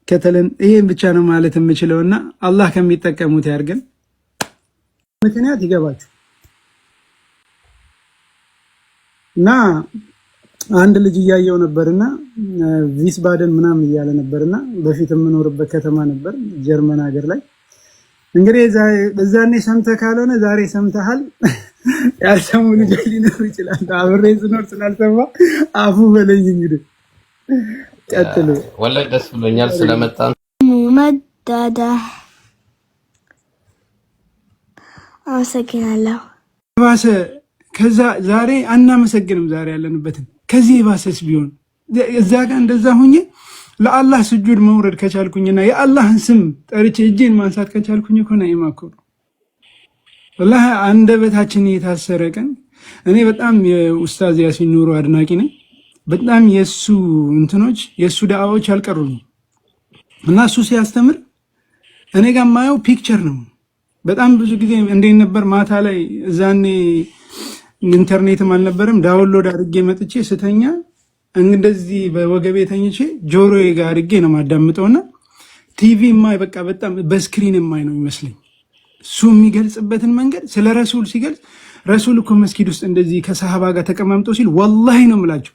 ከተለን ይሄን ብቻ ነው ማለት የምችለውና አላህ ከሚጠቀሙት ያድርገን። ምክንያት ይገባችሁ እና አንድ ልጅ እያየው ነበርና ቪስባደን ምናምን እያለ ነበርና በፊት የምኖርበት ከተማ ነበር ጀርመን ሀገር ላይ። እንግዲህ እዛኔ ሰምተህ ካልሆነ ዛሬ ሰምተሃል። ያልሰሙ ልጆች ሊኖሩ ይችላል። አብሬ ስኖር ስላልሰማ አፉ በለኝ። እንግዲህ ቀጥሉ። ወላሂ ደስ ብሎኛል ስለመጣ። ሙመደደ አመሰግናለሁ። ባሰ ከዛ ዛሬ አናመሰግንም። ዛሬ ያለንበትን ከዚህ የባሰስ ቢሆን እዛ ጋር እንደዛ ሁኜ ለአላህ ስጁድ መውረድ ከቻልኩኝና የአላህን ስም ጠርቼ እጄን ማንሳት ከቻልኩኝ እኮ ነዒማ እኮ ነው። ወላሂ አንደበታችን የታሰረ ቀን እኔ በጣም የኡስታዝ ያሲን ኑሩ አድናቂ ነኝ። በጣም የሱ እንትኖች የሱ ዳዕዋዎች አልቀሩኝ እና እሱ ሲያስተምር እኔ ጋር የማየው picture ነው። በጣም ብዙ ጊዜ እንዴት ነበር ማታ ላይ እዛኔ ኢንተርኔትም አልነበረም። Download አድርጌ መጥቼ ስተኛ እንደዚህ በወገቤ ተኝቼ ጆሮዬ ጋር አድርጌ ነው የማዳምጠውና ቲቪ የማይ በቃ በጣም በ screen የማይ ነው ይመስለኝ። እሱ የሚገልጽበትን መንገድ ስለ ረሱል ሲገልጽ፣ ረሱል እኮ መስጊድ ውስጥ እንደዚህ ከሰሃባ ጋር ተቀማምጦ ሲል፣ ወላሂ ነው የምላቸው፣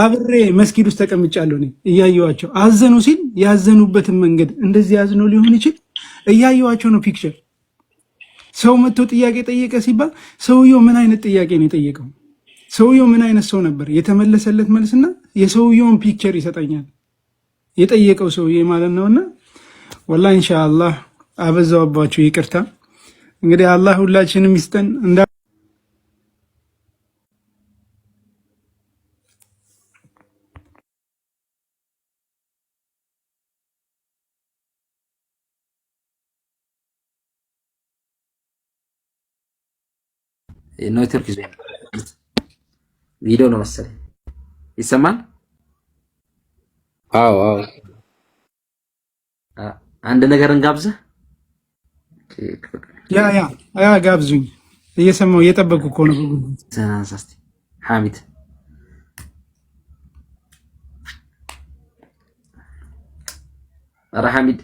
አብሬ መስጊድ ውስጥ ተቀምጫለሁ እኔ እያየኋቸው፣ አዘኑ ሲል ያዘኑበትን መንገድ እንደዚህ ያዝኖ ሊሆን ይችል እያየኋቸው ነው picture። ሰው መጥቶ ጥያቄ ጠየቀ ሲባል ሰውየው ምን አይነት ጥያቄ ነው የጠየቀው? ሰውየው ምን አይነት ሰው ነበር? የተመለሰለት መልስና የሰውየውን picture ይሰጠኛል የጠየቀው ሰውዬ ማለት ነውና፣ ወላሂ ኢንሻአላህ አበዛውባችሁ፣ ይቅርታ። እንግዲህ አላህ ሁላችንም ይስጠን። እንዳ ኔትወርክ ይዞ ቪዲዮ ነው መሰለኝ። ይሰማል? አዎ። አንድ ነገር እንጋብዝህ። Yeah, ጋብዙኝ። እየሰማሁ እየጠበቅኩ እኮ ነው። ሐሚድ፣ ኧረ ሐሚድ።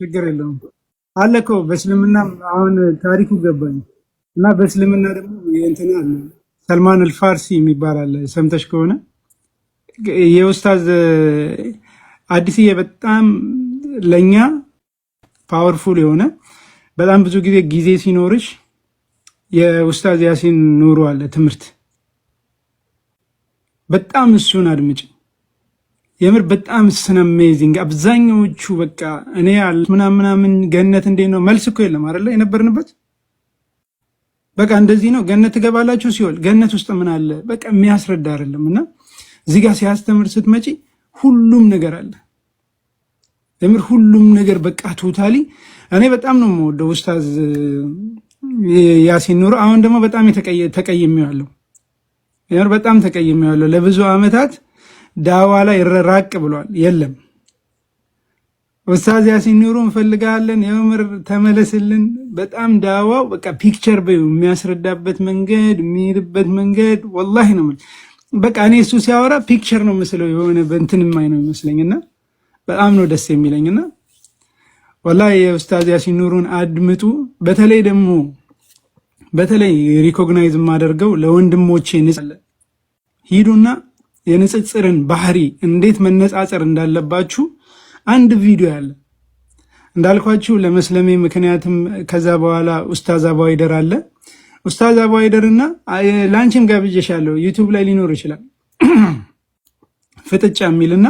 ችግር የለውም አለ እኮ። በእስልምና አሁን ታሪኩ ገባኝ እና በእስልምና ደግሞ የእንትና አለ፣ ሰልማን አልፋርሲ የሚባል አለ። ሰምተሽ ከሆነ የኡስታዝ አዲስዬ በጣም ለእኛ powerful የሆነ፣ በጣም ብዙ ጊዜ ጊዜ ሲኖርሽ የኡስታዝ ያሲን ኑሩ አለ ትምህርት፣ በጣም እሱን አድምጭ። የምር በጣም it's amazing። አብዛኛዎቹ በቃ እኔ ምናምን ምናምን ገነት እንዴት ነው? መልስ እኮ የለም አይደለ? የነበርንበት በቃ እንደዚህ ነው። ገነት ትገባላችሁ ሲኦል፣ ገነት ውስጥ ምን አለ? በቃ የሚያስረዳ አይደለም። እና እዚህ ጋር ሲያስተምር ስትመጪ ሁሉም ነገር አለ። የምር ሁሉም ነገር በቃ totally እኔ በጣም ነው የምወደው ኡስታዝ ያሲን ኑሩ። አሁን ደግሞ በጣም ተቀይሜዋለሁ። የምር በጣም ተቀይሜዋለሁ። ለብዙ አመታት ዳዋ ላይ ራቅ ብሏል። የለም፣ ኡስታዝ ያሲን ኑሩ እንፈልጋለን፣ የምር ተመለስልን። በጣም ዳዋው በቃ picture በዩ የሚያስረዳበት መንገድ፣ የሚሄድበት መንገድ፣ ወላሂ ነው በቃ እኔ እሱ ሲያወራ picture ነው ምስለው፣ የሆነ በእንትን የማይ ነው ይመስለኝና በጣም ነው ደስ የሚለኝና ወላሂ የኡስታዝ ያሲን ኑሩን አድምጡ። በተለይ ደግሞ በተለይ recognize የማደርገው ለወንድሞቼ ሂዱና የንጽጽርን ባህሪ እንዴት መነጻጸር እንዳለባችሁ አንድ ቪዲዮ ያለ፣ እንዳልኳችሁ ለመስለሜ ምክንያትም ከዛ በኋላ ኡስታዝ አቡ ሃይደር አለ። ኡስታዝ አቡ ሃይደር እና ለአንቺም ጋብዤሻለሁ፣ YouTube ላይ ሊኖር ይችላል፣ ፍጥጫ የሚልና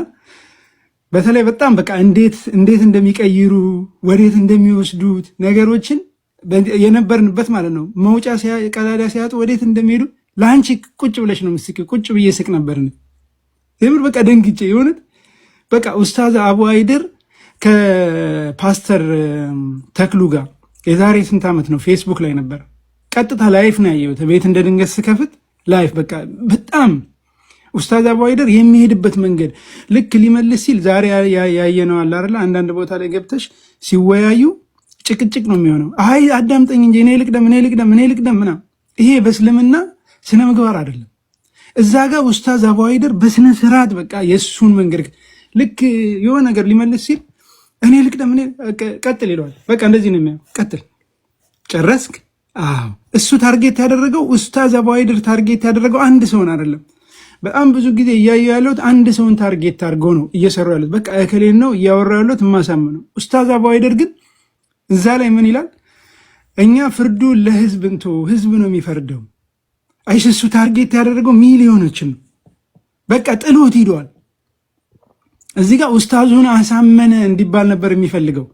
በተለይ በጣም በቃ እንዴት እንዴት እንደሚቀይሩ፣ ወዴት እንደሚወስዱት ነገሮችን፣ የነበርንበት ማለት ነው። መውጫ ቀዳዳ ሲያጡ ወዴት እንደሚሄዱ ለአንቺ ቁጭ ብለሽ ነው ምስኪ ቁጭ ብዬ ስቅ ነበርን። የምር በቃ ደንግጬ የሆነት በቃ ኡስታዝ አቡ ሃይደር ከፓስተር ተክሉ ጋር የዛሬ ስንት ዓመት ነው ፌስቡክ ላይ ነበር። ቀጥታ live ነው ያየሁት። ቤት እንደ ድንገት ስከፍት live በቃ በጣም ኡስታዝ አቡ ሃይደር የሚሄድበት መንገድ ልክ ሊመልስ ሲል ዛሬ ያየነው አለ አይደለ? አንዳንድ ቦታ ላይ ገብተሽ ሲወያዩ ጭቅጭቅ ነው የሚሆነው። አይ አዳምጠኝ እንጂ፣ እኔ ልቅደም፣ እኔ ልቅደም፣ እኔ ልቅደም ምናምን። ይሄ በእስልምና ስነ ምግባር አይደለም። እዛ ጋር ኡስታዝ አቡ ሃይደር በስነ ስርዓት በቃ የእሱን መንገድ ልክ የሆነ ነገር ሊመልስ ሲል እኔ ልቅደም፣ እኔ፣ ቀጥል ይለዋል። በቃ እንደዚህ ነው የሚያው፣ ቀጥል፣ ጨረስክ፣ አዎ፣ እሱ target ያደረገው፣ ኡስታዝ አቡ ሃይደር target ያደረገው አንድ ሰውን አይደለም። በጣም ብዙ ጊዜ እያየሁ ያለሁት አንድ ሰውን target አድርገው ነው እየሰሩ ያሉት። በቃ እከሌን ነው እያወራ ያለሁት የማሳምነው። ኡስታዝ አቡ ሃይደር ግን እዛ ላይ ምን ይላል? እኛ ፍርዱ ለህዝብ እንቶ ህዝብ ነው የሚፈርደው። አይሽ እሱ target ያደረገው ሚሊዮኖችን ነው። በቃ ጥሎት ሂደዋል። እዚህ ጋር ኡስታዙን አሳመነ እንዲባል ነበር የሚፈልገው።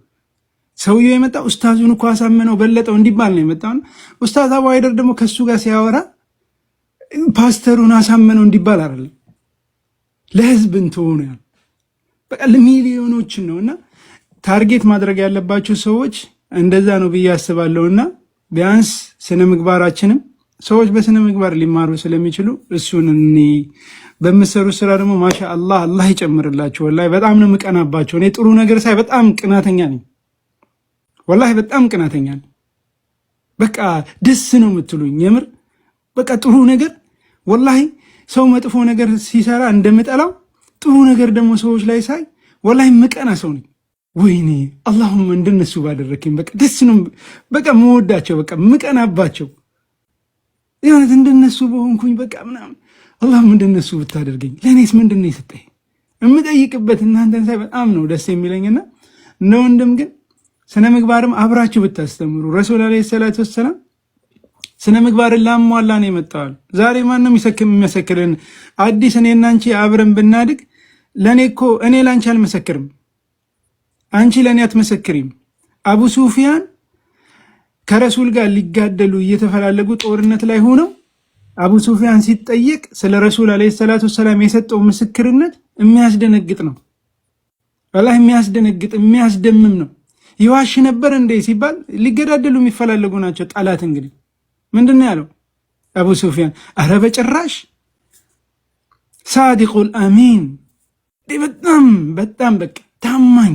ሰውየው የመጣ ኡስታዙን እኮ አሳመነው በለጠው እንዲባል ነው የመጣው። ኡስታዝ አቡ ሃይደር ደግሞ ከሱ ጋር ሲያወራ ፓስተሩን አሳመነው እንዲባል አይደለም፣ ለህዝብ እንትሆ ነው ያለው። በቃ ለሚሊዮኖችን ነው እና target ማድረግ ያለባቸው ሰዎች እንደዛ ነው ብዬ አስባለሁ። እና ቢያንስ ስነ ምግባራችንም ሰዎች በስነ ምግባር ሊማሩ ስለሚችሉ እሱን እኔ በምሰሩ ስራ ደግሞ ማሻ አላህ፣ አላህ ይጨምርላችሁ። ወላሂ በጣም ነው የምቀናባቸው። እኔ ጥሩ ነገር ሳይ በጣም ቅናተኛ ነኝ። ወላሂ በጣም ቅናተኛ ነኝ። በቃ ደስ ነው የምትሉኝ የምር። በቃ ጥሩ ነገር፣ ወላሂ ሰው መጥፎ ነገር ሲሰራ እንደምጠላው ጥሩ ነገር ደግሞ ሰዎች ላይ ሳይ ወላሂ ምቀና ሰው ነኝ። ወይኔ አላሁመ እንደነሱ ባደረክኝ። በቃ ደስ ነው በቃ መወዳቸው፣ በቃ ምቀናባቸው፣ የእውነት እንደነሱ በሆንኩኝ በቃ ምናምን፣ አላሁመ እንደነሱ ብታደርገኝ፣ ለእኔስ ምንድን ነው የሰጠኝ የምጠይቅበት እናንተን ሳይ በጣም ነው ደስ የሚለኝና እንደ ወንድም ግን ስነ ምግባርም አብራችሁ ብታስተምሩ። ረሱል ዓለይሂ ሰላቱ ወሰላም ስነ ምግባርን ላሟላ ነው የመጣዋል። ዛሬ ማነው የሚመሰክርን? አዲስ እኔና አንቺ አብረን ብናድግ ለእኔ እኮ እኔ ለአንቺ አልመሰክርም፣ አንቺ ለእኔ አትመሰክሪም። አቡ ሱፊያን ከረሱል ጋር ሊጋደሉ እየተፈላለጉ ጦርነት ላይ ሆነው አቡ ሱፊያን ሲጠየቅ ስለ ረሱል ዓለይሂ ሰላቱ ወሰላም የሰጠው ምስክርነት የሚያስደነግጥ ነው። ወላሂ የሚያስደነግጥ፣ የሚያስደምም ነው። ይዋሽ ነበር እንዴ ሲባል ሊገዳደሉ የሚፈላለጉ ናቸው። ጠላት እንግዲህ ምንድን ነው ያለው አቡ ሱፊያን? አረ በጭራሽ፣ ሳዲቁል አሚን፣ በጣም በጣም በቃ ታማኝ፣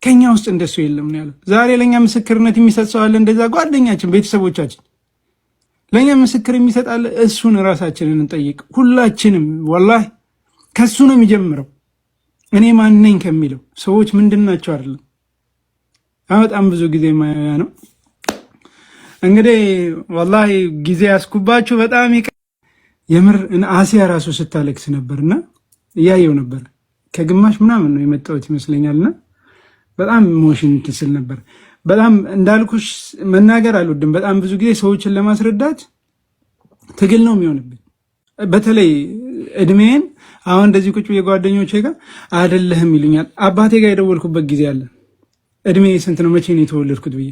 ከኛ ውስጥ እንደሱ የለም ነው ያለው። ዛሬ ለእኛ ምስክርነት የሚሰጥ ሰው አለ? እንደዛ ጓደኛችን፣ ቤተሰቦቻችን ለእኛ ምስክር የሚሰጥ አለ? እሱን ራሳችንን እንጠይቅ ሁላችንም። ወላሂ ከሱ ነው የሚጀምረው። እኔ ማን ነኝ ከሚለው፣ ሰዎች ምንድን ናቸው አይደለም። በጣም ብዙ ጊዜ ማያ ነው። እንግዲህ ወላሂ ጊዜ ያስኩባችሁ በጣም የምር አሲያ ራሱ ስታለቅስ ነበርና እያየው ነበር። ከግማሽ ምናምን ነው የመጣሁት ይመስለኛልና በጣም emotion ትስል ነበር። በጣም እንዳልኩሽ መናገር አልወድም። በጣም ብዙ ጊዜ ሰዎችን ለማስረዳት ትግል ነው የሚሆንብኝ። በተለይ እድሜን አሁን እንደዚህ ቁጭ ብዬ ጓደኞቼ ጋር አይደለህም ይሉኛል። አባቴ ጋር የደወልኩበት ጊዜ አለ። እድሜ ስንት ነው፣ መቼ ነው የተወለድኩት ብዬ፣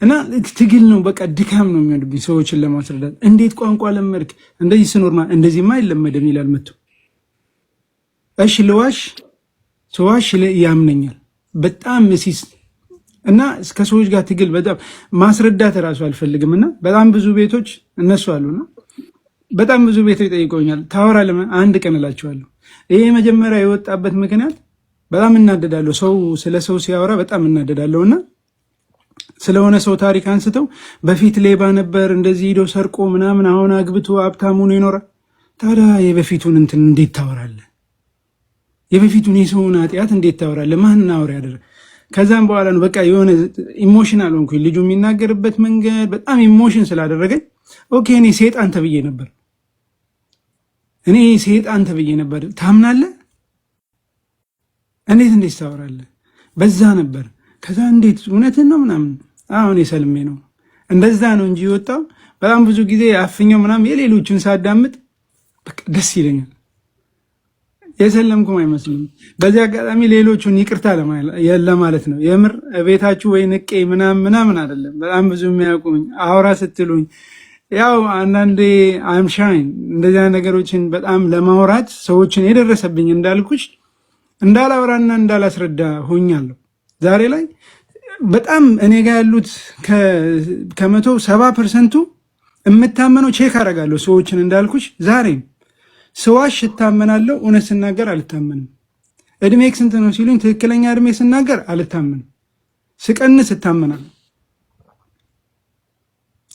እና ትግል ነው፣ በቃ ድካም ነው የሚሆንብኝ ሰዎችን ለማስረዳት። እንዴት ቋንቋ ለመድክ እንደዚህ ስኖርማ እንደዚህማ አይለመድም ይላል መቶ። እሺ ልዋሽ፣ ስዋሽ ያምነኛል። በጣም ሲስ እና ከሰዎች ጋር ትግል፣ በጣም ማስረዳት እራሱ አልፈልግም። እና በጣም ብዙ ቤቶች እነሱ አሉና በጣም ብዙ ቤቶች ጠይቀውኛል። ታወራለህ አንድ ቀን እላቸዋለሁ። ይሄ መጀመሪያ የወጣበት ምክንያት በጣም እናደዳለሁ። ሰው ስለ ሰው ሲያወራ በጣም እናደዳለሁ እና ስለሆነ ሰው ታሪክ አንስተው በፊት ሌባ ነበር፣ እንደዚህ ሂዶ ሰርቆ ምናምን፣ አሁን አግብቶ ሀብታም ሆኖ ይኖራል። ታዲያ የበፊቱን እንትን እንዴት ታወራለህ? የበፊቱን የሰውን ኃጢአት እንዴት ታወራለህ? ማን አውሬ ያደረገ? ከዛም በኋላ ነው በቃ የሆነ emotional ሆንኩኝ። ልጁ የሚናገርበት መንገድ በጣም emotion ስላደረገኝ okay እኔ ሴጣን ተብዬ ነበር። እኔ ሴጣን ተብዬ ነበር። ታምናለህ? እንዴት እንዴት ታወራለህ? በዛ ነበር። ከዛ እንዴት እውነትን ነው ምናምን፣ አሁን የሰልሜ ነው፣ እንደዛ ነው እንጂ የወጣው። በጣም ብዙ ጊዜ አፍኛው ምናምን የሌሎችን ሳዳምጥ በቃ ደስ ይለኛል። የሰለምኩም አይመስልም። በዚህ አጋጣሚ ሌሎቹን ይቅርታ ለማለት ነው። የምር ቤታችሁ ወይ ንቄ ምናምን ምናምን አይደለም። በጣም ብዙ የሚያውቁኝ አውራ ስትሉኝ ያው አንዳንዴ I'm shy እንደዚያ ነገሮችን በጣም ለማውራት ሰዎችን የደረሰብኝ እንዳልኩሽ እንዳላወራና እንዳላስረዳ ሆኛለሁ። ዛሬ ላይ በጣም እኔ ጋር ያሉት ከ170% ኡ የምታመነው check አደርጋለሁ ሰዎችን። እንዳልኩሽ ዛሬም ስዋሽ እታመናለሁ፣ እውነት ስናገር አልታመንም። እድሜ ስንት ነው ሲሉኝ ትክክለኛ እድሜ ስናገር አልታመንም፣ ስቀንስ እታመናለሁ።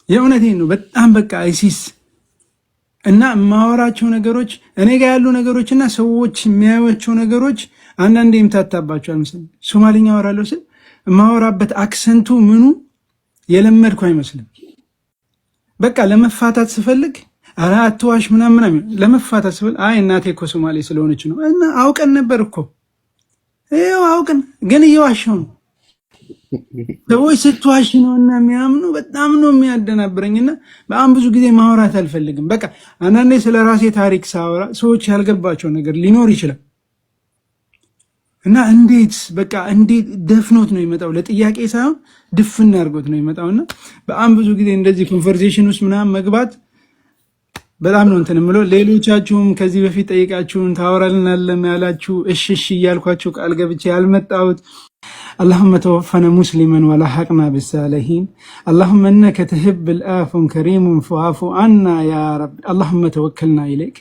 የእውነቴን ነው። በጣም በቃ አይሲስ እና የማወራቸው ነገሮች፣ እኔ ጋር ያሉ ነገሮች እና ሰዎች የሚያዩቸው ነገሮች አንዳንዴ ይምታታባቸዋል። መሰለኝ ሶማሊኛ አወራለሁ ስል የማወራበት accent ኡ ምኑ የለመድኩ አይመስልም። በቃ ለመፋታት ስፈልግ ኧረ አትዋሽ ምናምን ምናምን፣ ለመፋታት ስፈልግ አይ እናቴ እኮ ሶማሌ ስለሆነች ነው። እና አውቀን ነበር እኮ፣ ይኸው አውቀን ግን እየዋሸሁ ነው። ሰዎች ስትዋሽ ነው እና የሚያምኑ፣ በጣም ነው የሚያደናብረኝ። እና በጣም ብዙ ጊዜ ማውራት አልፈልግም። በቃ አንዳንዴ ስለ ራሴ ታሪክ ሳወራ ሰዎች ያልገባቸው ነገር ሊኖር ይችላል። እና እንዴት በቃ እንዴት ደፍኖት ነው የሚመጣው፣ ለጥያቄ ሳይሆን ድፍን አድርጎት ነው የሚመጣው። እና በጣም ብዙ ጊዜ እንደዚህ conversation ውስጥ ምናምን መግባት በጣም ነው እንትን የምለው። ሌሎቻችሁም ከዚህ በፊት ጠይቃችሁን ታወራልናለም ያላችሁ እሺ እሺ እያልኳችሁ ቃል ገብቼ ያልመጣሁት። اللهم توفنا مسلما ولحقنا بالصالحين، اللهم انك تحب العفو كريم فاعف عنا يا رب. اللهم توكلنا اليك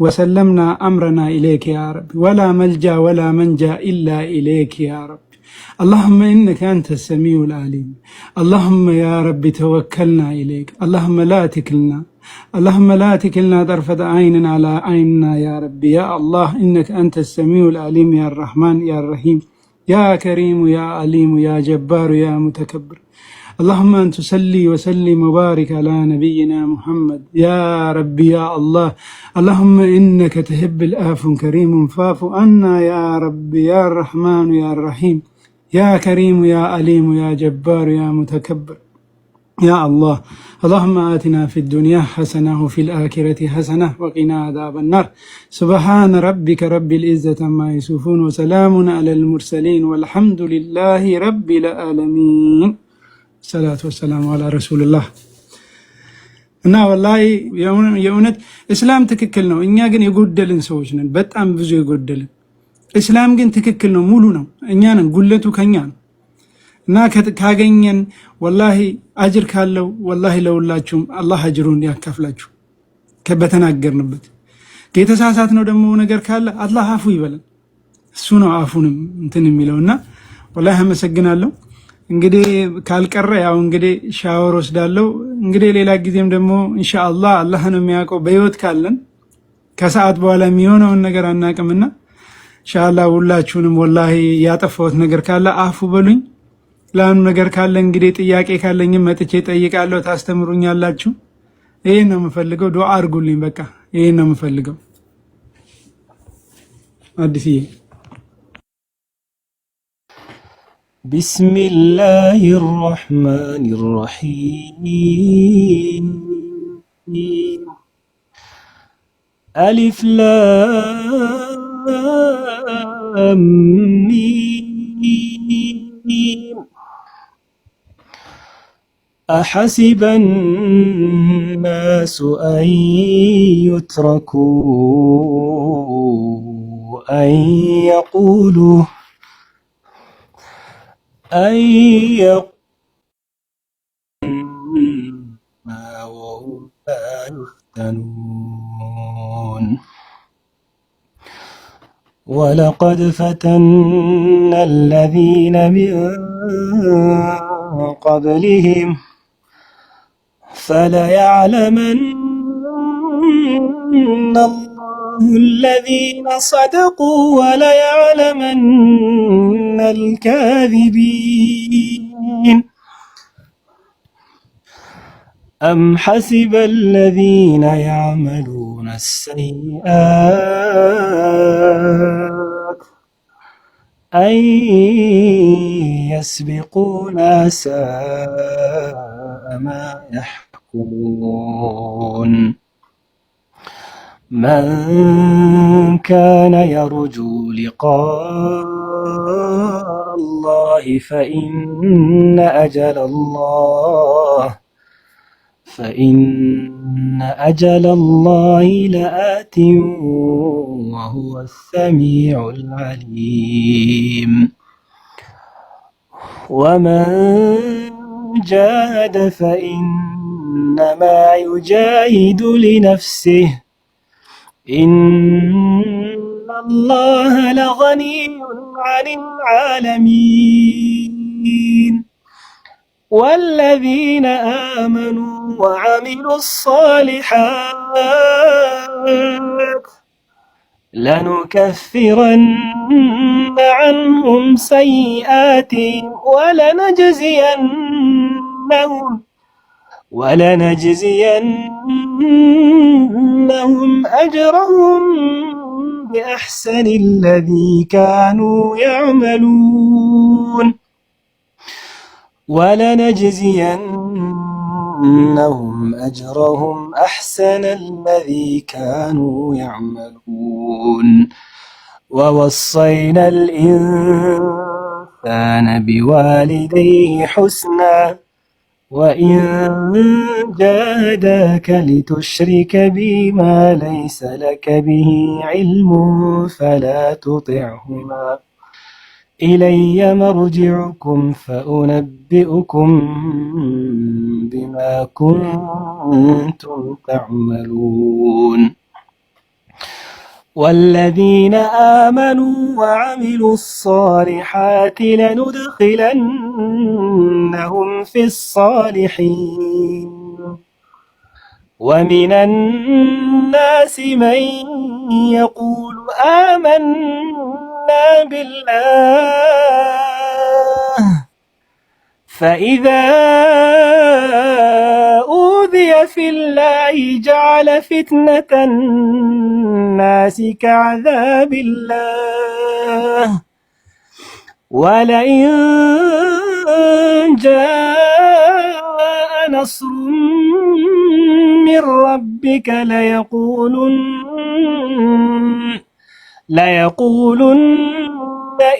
وسلمنا امرنا اليك يا رب، ولا ملجا ولا منجا الا اليك يا رب. اللهم انك انت السميع العليم. اللهم يا رب توكلنا اليك. اللهم لا تكلنا، اللهم لا تكلنا طرفة عين على عيننا يا ربي يا الله، إنك أنت السميع العليم، يا الرحمن يا الرحيم يا كريم يا عليم يا جبار يا متكبر. اللهم أن تصلي وسلم وبارك على نبينا محمد يا ربي يا الله. اللهم إنك تحب العفو كريم فاعف عنا يا ربي يا الرحمن يا الرحيم يا كريم يا عليم يا جبار يا متكبر يا الله. اللهم آتنا في الدنيا حسنة وفي الآخرة حسنة وقنا عذاب النار. سبحان ربك رب العزة عما يصفون وسلام على المرسلين والحمد لله رب العالمين. الصلاة والسلام على رسول الله። እና ወላሂ የእውነት እስላም ትክክል ነው። እኛ ግን የጎደልን ሰዎች ነን፣ በጣም ብዙ የጎደልን። እስላም ግን ትክክል ነው፣ ሙሉ ነው። እኛ ነን ጉለቱ ከኛ ነው። እና ካገኘን ወላሂ አጅር ካለው ወላሂ ለሁላችሁም አላህ አጅሩን ያካፍላችሁ በተናገርንበት። የተሳሳት ነው ደግሞ ነገር ካለ አላህ አፉ ይበለን። እሱ ነው አፉንም እንትን የሚለው። እና ወላሂ አመሰግናለሁ። እንግዲህ ካልቀረ ያው እንግዲህ ሻወር ወስዳለሁ። እንግዲህ ሌላ ጊዜም ደግሞ ኢንሻአላህ አላህ ነው የሚያውቀው፣ በህይወት ካለን ከሰዓት በኋላ የሚሆነውን ነገር አናውቅምና ኢንሻአላህ ሁላችሁንም ወላሂ ያጠፋሁት ነገር ካለ አፉ በሉኝ። ለአኑ ነገር ካለ እንግዲህ ጥያቄ ካለኝም መጥቼ ጠይቃለሁ፣ ታስተምሩኛላችሁ። ይሄን ነው የምፈልገው። ዱዓ አድርጉልኝ። በቃ ይሄን ነው የምፈልገው። አዲስዬ። بسم الله الرحمن الرحيم. ألف لام ميم. أحسب الناس أن يتركوا أن يقولوا وهم لا يفتنون. ولقد فتنا الذين من قبلهم فليعلمن الله الذين صدقوا وليعلمن الكاذبين. أم حسب الذين يعملون السيئات أن يسبقونا ساء ما يحكمون. من كان يرجو لقاء الله فإن أجل الله لآت وهو السميع العليم. ومن جاهد فإنما يجاهد لنفسه، إن الله لغني عن العالمين. والذين آمنوا وعملوا الصالحات لنكفرن عنهم سيئاتهم ولنجزينهم ولنجزينهم أجرهم بأحسن الذي كانوا يعملون ولنجزينهم أجرهم أحسن الذي كانوا يعملون ووصينا الإنسان بوالديه حسنا وإن جاهداك لتشرك بي ما ليس لك به علم فلا تطعهما إلي مرجعكم فأنبئكم بما كنتم تعملون والذين آمنوا وعملوا الصالحات لندخلنهم في الصالحين ومن الناس من يقول آمنا بالله فإذا أوذي في الله جعل فتنة الناس كعذاب الله ولئن جاء نصر من ربك ليقولن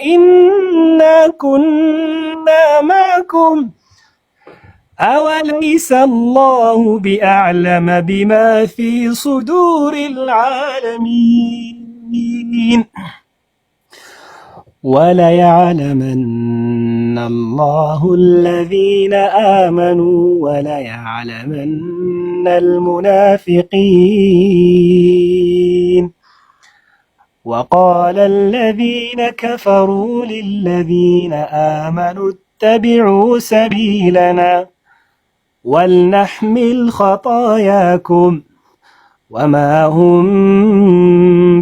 إنا كنا معكم أوليس الله بأعلم بما في صدور العالمين وليعلمن الله الذين آمنوا وليعلمن المنافقين وقال الذين كفروا للذين آمنوا اتبعوا سبيلنا ولنحمل خطاياكم وما هم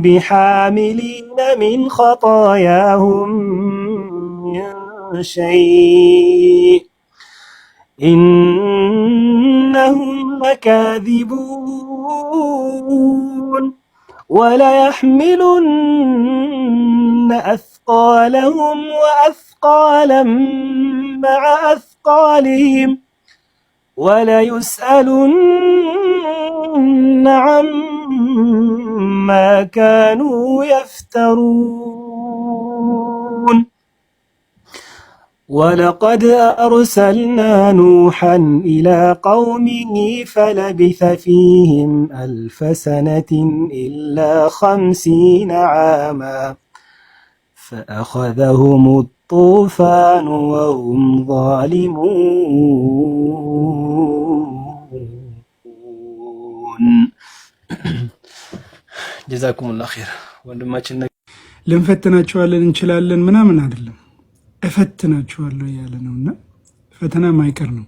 بحاملين من خطاياهم من شيء إنهم لكاذبون وليحملن أثقالهم وأثقالا مع أثقالهم وليسألن عما كانوا يفترون ولقد أرسلنا نوحا إلى قومه فلبث فيهم ألف سنة إلا 50 عاما فأخذهم الطوفان وهم ظالمون። جزاكم الله خير ወንድማችን። ልንፈትናቸዋለን እንችላለን ምናምን አይደለም፣ እፈትናችኋለሁ እያለ ነው። እና ፈተና ማይቀር ነው።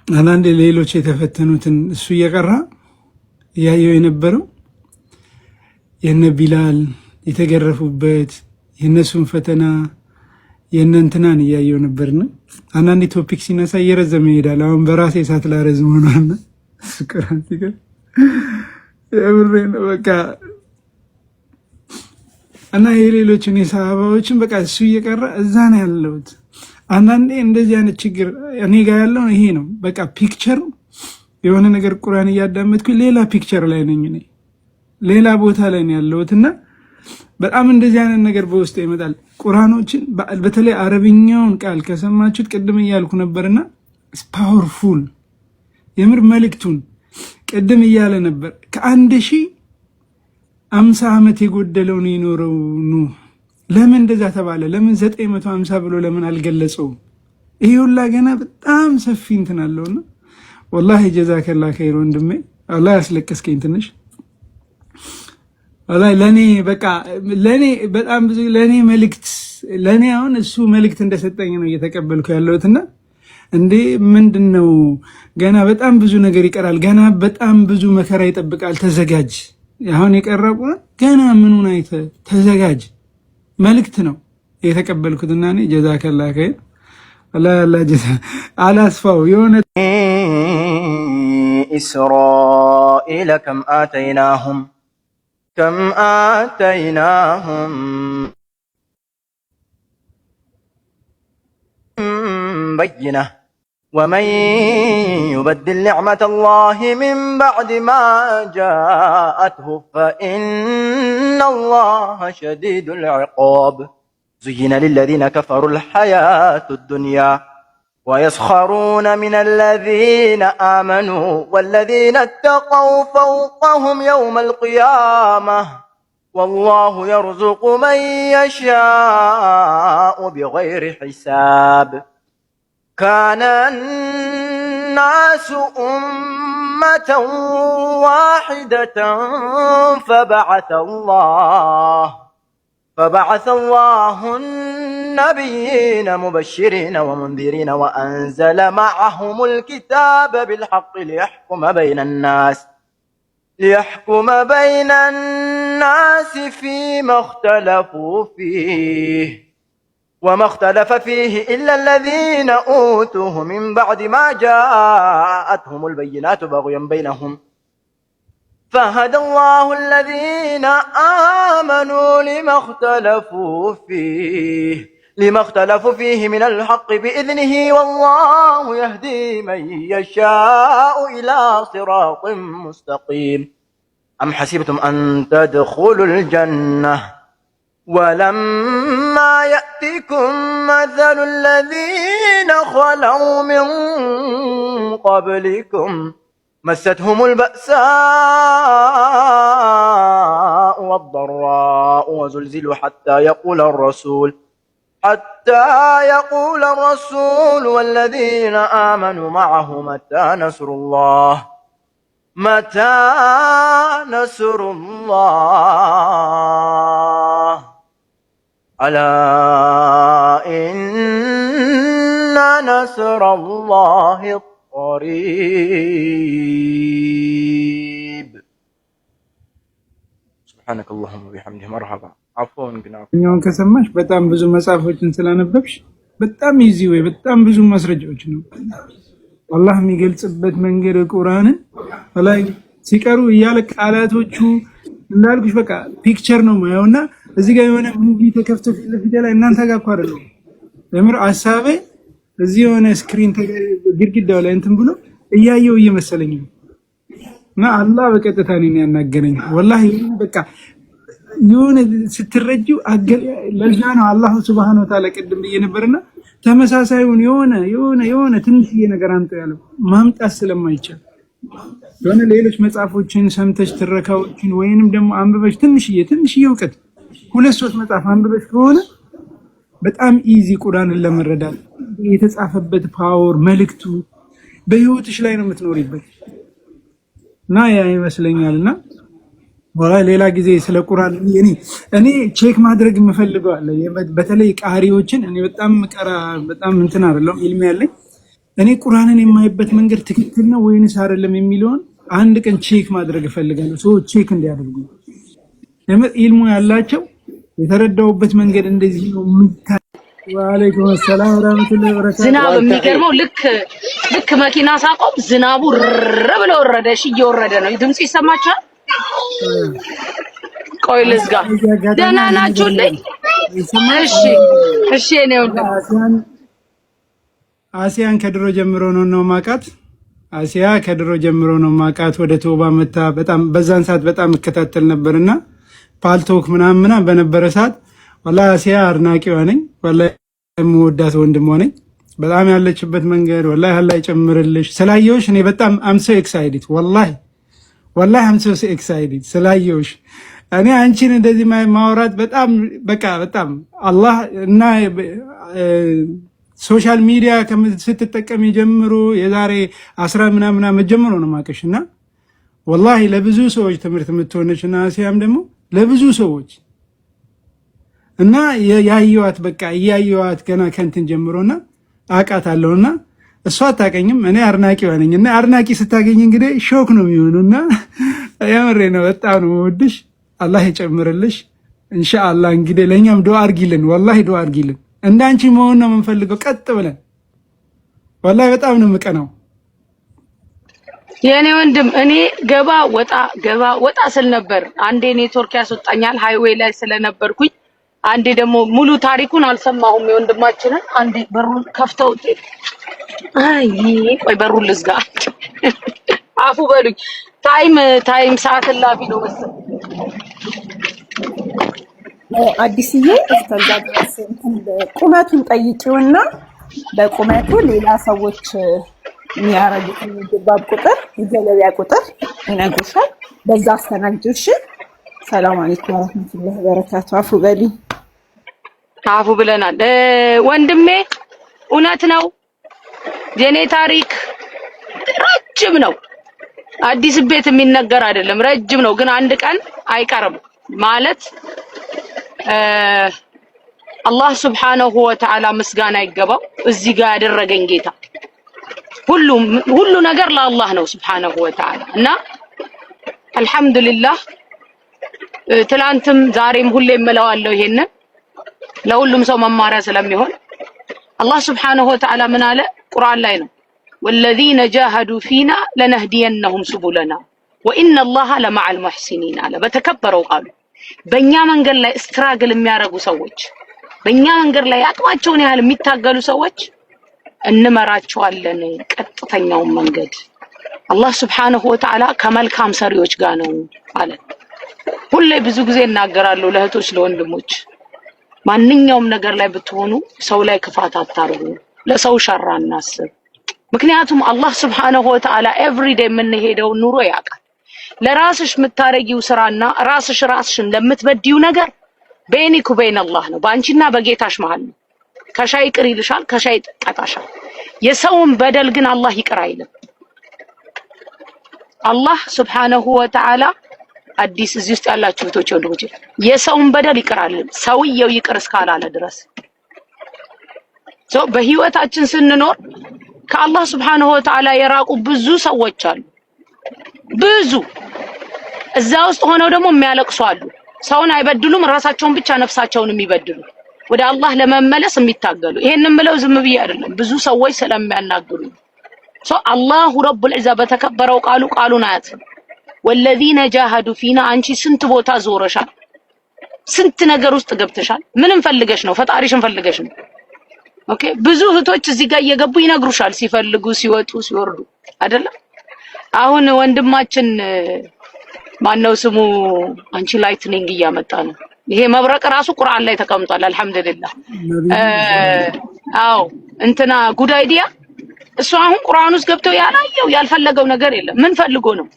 አንዳንድ ሌሎች የተፈተኑትን እሱ እየቀራ እያየው የነበረው የነ ቢላል የተገረፉበት የእነሱን ፈተና የእነ እንትናን እያየው ነበርና አንዳንዴ topic ሲነሳ እየረዘመ ይሄዳል። አሁን በራሴ እሳት ላረዝም ሆኗልና ቁርአን ሲቀር የምሬ ነው በቃ እና የሌሎችን የሰሃባዎችን በቃ እሱ እየቀራ እዛ ነው ያለሁት። አንዳንዴ እንደዚህ አይነት ችግር እኔ ጋር ያለው ይሄ ነው። በቃ picture የሆነ ነገር ቁርአን እያዳመጥኩኝ ሌላ picture ላይ ነኝ እኔ ሌላ ቦታ ላይ ነው ያለሁት እና በጣም እንደዚህ አይነት ነገር በውስጥ ይመጣል። ቁርአኖችን በተለይ አረብኛውን ቃል ከሰማችሁት ቅድም እያልኩ ነበርና powerful የምር መልእክቱን ቅድም እያለ ነበር። ከ1050 ዓመት የጎደለው ነው የኖረው ኑህ። ለምን እንደዛ ተባለ? ለምን 950 ብሎ ለምን አልገለጸውም? ይሄ ሁላ ገና በጣም ሰፊ እንትን አለውና ወላሂ جزاك الله خير ወንድሜ፣ አላህ ያስለቀስከኝ ትንሽ ወላሂ ለኔ በቃ ለኔ በጣም ብዙ ለኔ መልእክት ለኔ አሁን እሱ መልእክት እንደሰጠኝ ነው እየተቀበልኩ ያለሁትና እንዴ ምንድን ነው ገና በጣም ብዙ ነገር ይቀራል። ገና በጣም ብዙ መከራ ይጠብቃል። ተዘጋጅ። አሁን የቀረቡ ገና ምኑን አይተህ ተዘጋጅ መልእክት ነው የተቀበልኩትና እኔ جزاك الله خير። አላስፋው የሆነ إسرائيل كم آتيناهم بينة ومن يبدل نعمة الله من بعد ما جاءته فإن الله شديد العقاب. زين للذين كفروا الحياة الدنيا ويسخرون من الذين آمنوا والذين اتقوا فوقهم يوم القيامة والله يرزق من يشاء بغير حساب. كان الناس أمة واحدة فبعث الله النبيين مبشرين ومنذرين وأنزل معهم الكتاب بالحق ليحكم بين الناس فيما اختلفوا فيه، وما اختلف فيه إلا الذين أوتوه من بعد ما جاءتهم البينات بغيا بينهم، فهدى الله الذين آمنوا لما اختلفوا فيه من الحق بإذنه، والله يهدي من يشاء إلى صراط مستقيم. أم حسبتم أن تدخلوا الجنة ولما يأتكم مثل الذين خلوا من قبلكم مستهم البأساء والضراء وزلزلوا حتى يقول الرسول والذين آمنوا معه متى نصر الله، متى نصر الله، ألا إن نصر الله قريب. سبحانك اللهم وبحمده. مرحبا، عفوا. እኛውን ከሰማሽ በጣም ብዙ መጽሐፎችን ስላነበብሽ በጣም easy way በጣም ብዙ ማስረጃዎች ነው። አላህ የሚገልጽበት መንገድ ቁርአንን ላይ ሲቀሩ እያለ ቃላቶቹ እንዳልኩሽ በቃ picture ነው ማየውና እዚህ ጋር የሆነ movie ተከፍቶ ፊት ለፊት ላይ እናንተ ጋር እኮ አይደለም፣ የምር ሀሳቤ እዚህ የሆነ screen ግድግዳው ላይ እንትን ብሎ እያየው እየመሰለኝ ነው። እና አላህ በቀጥታ እኔን ያናገረኝ ወላሂ በቃ የሆነ ስትረጂው ለዛ ነው አላሁ ሱብሃነሁ ወተዓላ ቅድም ብዬ ነበርና ተመሳሳዩን የሆነ ትንሽዬ ነገር አምጣ ያለው ማምጣት ስለማይቻል የሆነ ሌሎች መጽሐፎችን ሰምተሽ ትረካዎችን ወይንም ደግሞ አንብበሽ ትንሽዬ ትንሽዬ እውቀት ሁለት ሶስት መጽሐፍ አንብበሽ ከሆነ በጣም easy ቁርአንን ለመረዳት የተጻፈበት power መልእክቱ በህይወትሽ ላይ ነው የምትኖሪበት እና ያ ይመስለኛል። እና ወላ ሌላ ጊዜ ስለ ቁርአን እኔ check ማድረግ የምፈልገው አለ። በተለይ ቃሪዎችን እኔ በጣም ቀራ በጣም እንትን አይደለም ኢልም ያለኝ፣ እኔ ቁርአንን የማይበት መንገድ ትክክል ነው ወይንስ አይደለም የሚለውን አንድ ቀን check ማድረግ እፈልጋለሁ። ሰዎች check እንዲያደርጉ ኢልሙ ያላቸው የተረዳውበት መንገድ እንደዚህ ነው። ወአለይኩም ሰላም ወራህመቱላሂ ወበረካቱ። ዝናብ የሚገርመው ልክ መኪና ሳቆም ዝናቡ ር ብሎ ወረደ። እሺ እየወረደ ነው። ድምፁ ይሰማችኋል? ቆይ ልዝጋ። ደህና ናችሁልኝ? እሺ። እኔ አሲያን ከድሮ ጀምሮ ነው ማቃት። አሲያ ከድሮ ጀምሮ ነው ማቃት። ወደ ቶባ መታ በጣም በዛን ሰዓት በጣም እከታተል ነበርና ፓልቶክ ምናምን ምናምን በነበረ ሰዓት ወላሂ አሲያ አድናቂዋ ነኝ። ወላሂ የምወዳት ወንድሟ ነኝ። በጣም ያለችበት መንገድ ወላሂ አላህ ይጨምርልሽ። ስላየሁሽ እኔ በጣም I'm so excited፣ ወላሂ ወላሂ I'm so excited ስላየሁሽ። እኔ አንቺን እንደዚህ ማውራት በጣም በቃ በጣም አላህ እና social media ስትጠቀም ጀምሮ የዛሬ 10 ምናምን ዓመት ጀምሮ ነው የማውቅሽ እና ወላሂ ለብዙ ሰዎች ትምህርት የምትሆነች እና አሲያም ደግሞ ለብዙ ሰዎች እና ያየዋት በቃ እያየዋት ገና ከንትን ጀምሮና አውቃታለሁና እሷ አታውቀኝም፣ እኔ አድናቂዋ ነኝ። እና አድናቂ ስታገኝ እንግዲህ shock ነው የሚሆኑና የምሬ ነው። በጣም ነው የምወድሽ። አላህ ይጨምርልሽ። ኢንሻአላህ እንግዲህ ለእኛም ዱአ አድርጊልን፣ ወላሂ ዱአ አድርጊልን። እንዳንቺ መሆን ነው የምንፈልገው ቀጥ ብለን ወላሂ በጣም ነው የምቀናው። የእኔ ወንድም፣ እኔ ገባ ወጣ ገባ ወጣ ስል ነበር። አንዴ ኔትወርክ ያስወጣኛል highway ላይ ስለነበርኩኝ፣ አንዴ ደግሞ ሙሉ ታሪኩን አልሰማሁም የወንድማችንን። አንዴ በሩን ከፍተው፣ አይ ቆይ በሩን ልዝጋ። አፉ በሉኝ። Time time ሰዓት እላፊ ነው መሰለኝ። አዲስዬ፣ እስከዛ ድረስ እንትን ቁመቱን ጠይቂውና በቁመቱ ሌላ ሰዎች የሚያረጉትን የጅልባብ ቁጥር፣ የጀለቢያ ቁጥር ይነግሩሻል። በዛ አስተናግጂው። እሺ። ሰላም አለይኩም ወረህመቱላሂ ወበረካቱ። አፉ በሉኝ። አፉ ብለናል ወንድሜ። እውነት ነው። የኔ ታሪክ ረጅም ነው። አዲስ ቤት የሚነገር አይደለም፣ ረጅም ነው። ግን አንድ ቀን አይቀርም ማለት አላህ ሱብሓነሁ ወተዓላ ምስጋና ይገባው። እዚህ ጋር ያደረገኝ ጌታ፣ ሁሉ ሁሉ ነገር ለአላህ ነው ሱብሓነሁ ወተዓላ። እና አልሐምዱሊላህ ትላንትም ዛሬም ሁሌ እምለዋለሁ፣ ይሄንን ለሁሉም ሰው መማሪያ ስለሚሆን። አላህ ሱብሓነሁ ወተዓላ ምን አለ? ቁርአን ላይ ነው። ወለዚነ ጃሀዱ ፊና ለነህዲየነሁም ሱቡለና ወኢነ አላህ ለመዐል ሙሕሲኒን አለ በተከበረው ቃሉ። በእኛ መንገድ ላይ struggle የሚያደርጉ ሰዎች፣ በእኛ መንገድ ላይ አቅማቸውን ያህል የሚታገሉ ሰዎች እንመራቸዋለን ቀጥተኛውን መንገድ። አላህ ስብሓነሁ ወተዓላ ከመልካም ሰሪዎች ጋር ነው አለ። ሁሌ ብዙ ጊዜ እናገራለሁ ለእህቶች ለወንድሞች፣ ማንኛውም ነገር ላይ ብትሆኑ ሰው ላይ ክፋት አታርጉ፣ ለሰው ሸር አናስብ። ምክንያቱም አላህ ስብሓነሁ ወተዓላ everyday የምንሄደውን ኑሮ ያውቃል። ለራስሽ የምታረጊው ስራና ራስሽ ራስሽን ለምትበድዩ ነገር بينك وبين الله ነው፣ በአንቺና በጌታሽ መሀል ነው። ከሻ ይቅር ይልሻል፣ ከሻ ይቀጣሻል። የሰውን በደል ግን አላህ ይቅር አይልም። አላህ ስብሓነሁ ወተዓላ፣ አዲስ እዚህ ውስጥ ያላችሁ እህቶች ወንድሞቼ፣ የሰውን በደል ይቅር አይልም፣ ሰውየው ይቅር እስካላለ ድረስ። So በህይወታችን ስንኖር ከአላህ ስብሓነሁ ወተዓላ የራቁ ብዙ ሰዎች አሉ። ብዙ እዛ ውስጥ ሆነው ደግሞ የሚያለቅሱ አሉ። ሰውን አይበድሉም፣ ራሳቸውን ብቻ ነፍሳቸውን የሚበድሉ፣ ወደ አላህ ለመመለስ የሚታገሉ። ይሄን የምለው ዝም ብዬ አይደለም፣ ብዙ ሰዎች ስለሚያናግሩኝ። So አላሁ ረቡል ዒዛ በተከበረው ቃሉ ቃሉን አያጥፍም። ወለዚነ ጃሃዱ ፊና። አንቺ ስንት ቦታ ዞረሻል፣ ስንት ነገር ውስጥ ገብተሻል። ምንም ፈልገሽ ነው? ፈጣሪሽን ፈልገሽ ነው። Okay፣ ብዙ እህቶች እዚህ ጋር እየገቡ ይነግሩሻል፣ ሲፈልጉ ሲወጡ ሲወርዱ አይደለም። አሁን ወንድማችን ማነው ስሙ? አንቺ lightning እያመጣ ነው። ይሄ መብረቅ ራሱ ቁርአን ላይ ተቀምጧል። አልሐምዱሊላህ። አዎ፣ እንትና good idea። እሱ አሁን ቁርአን ውስጥ ገብተው ያላየው ያልፈለገው ነገር የለም። ምን ፈልጎ ነው?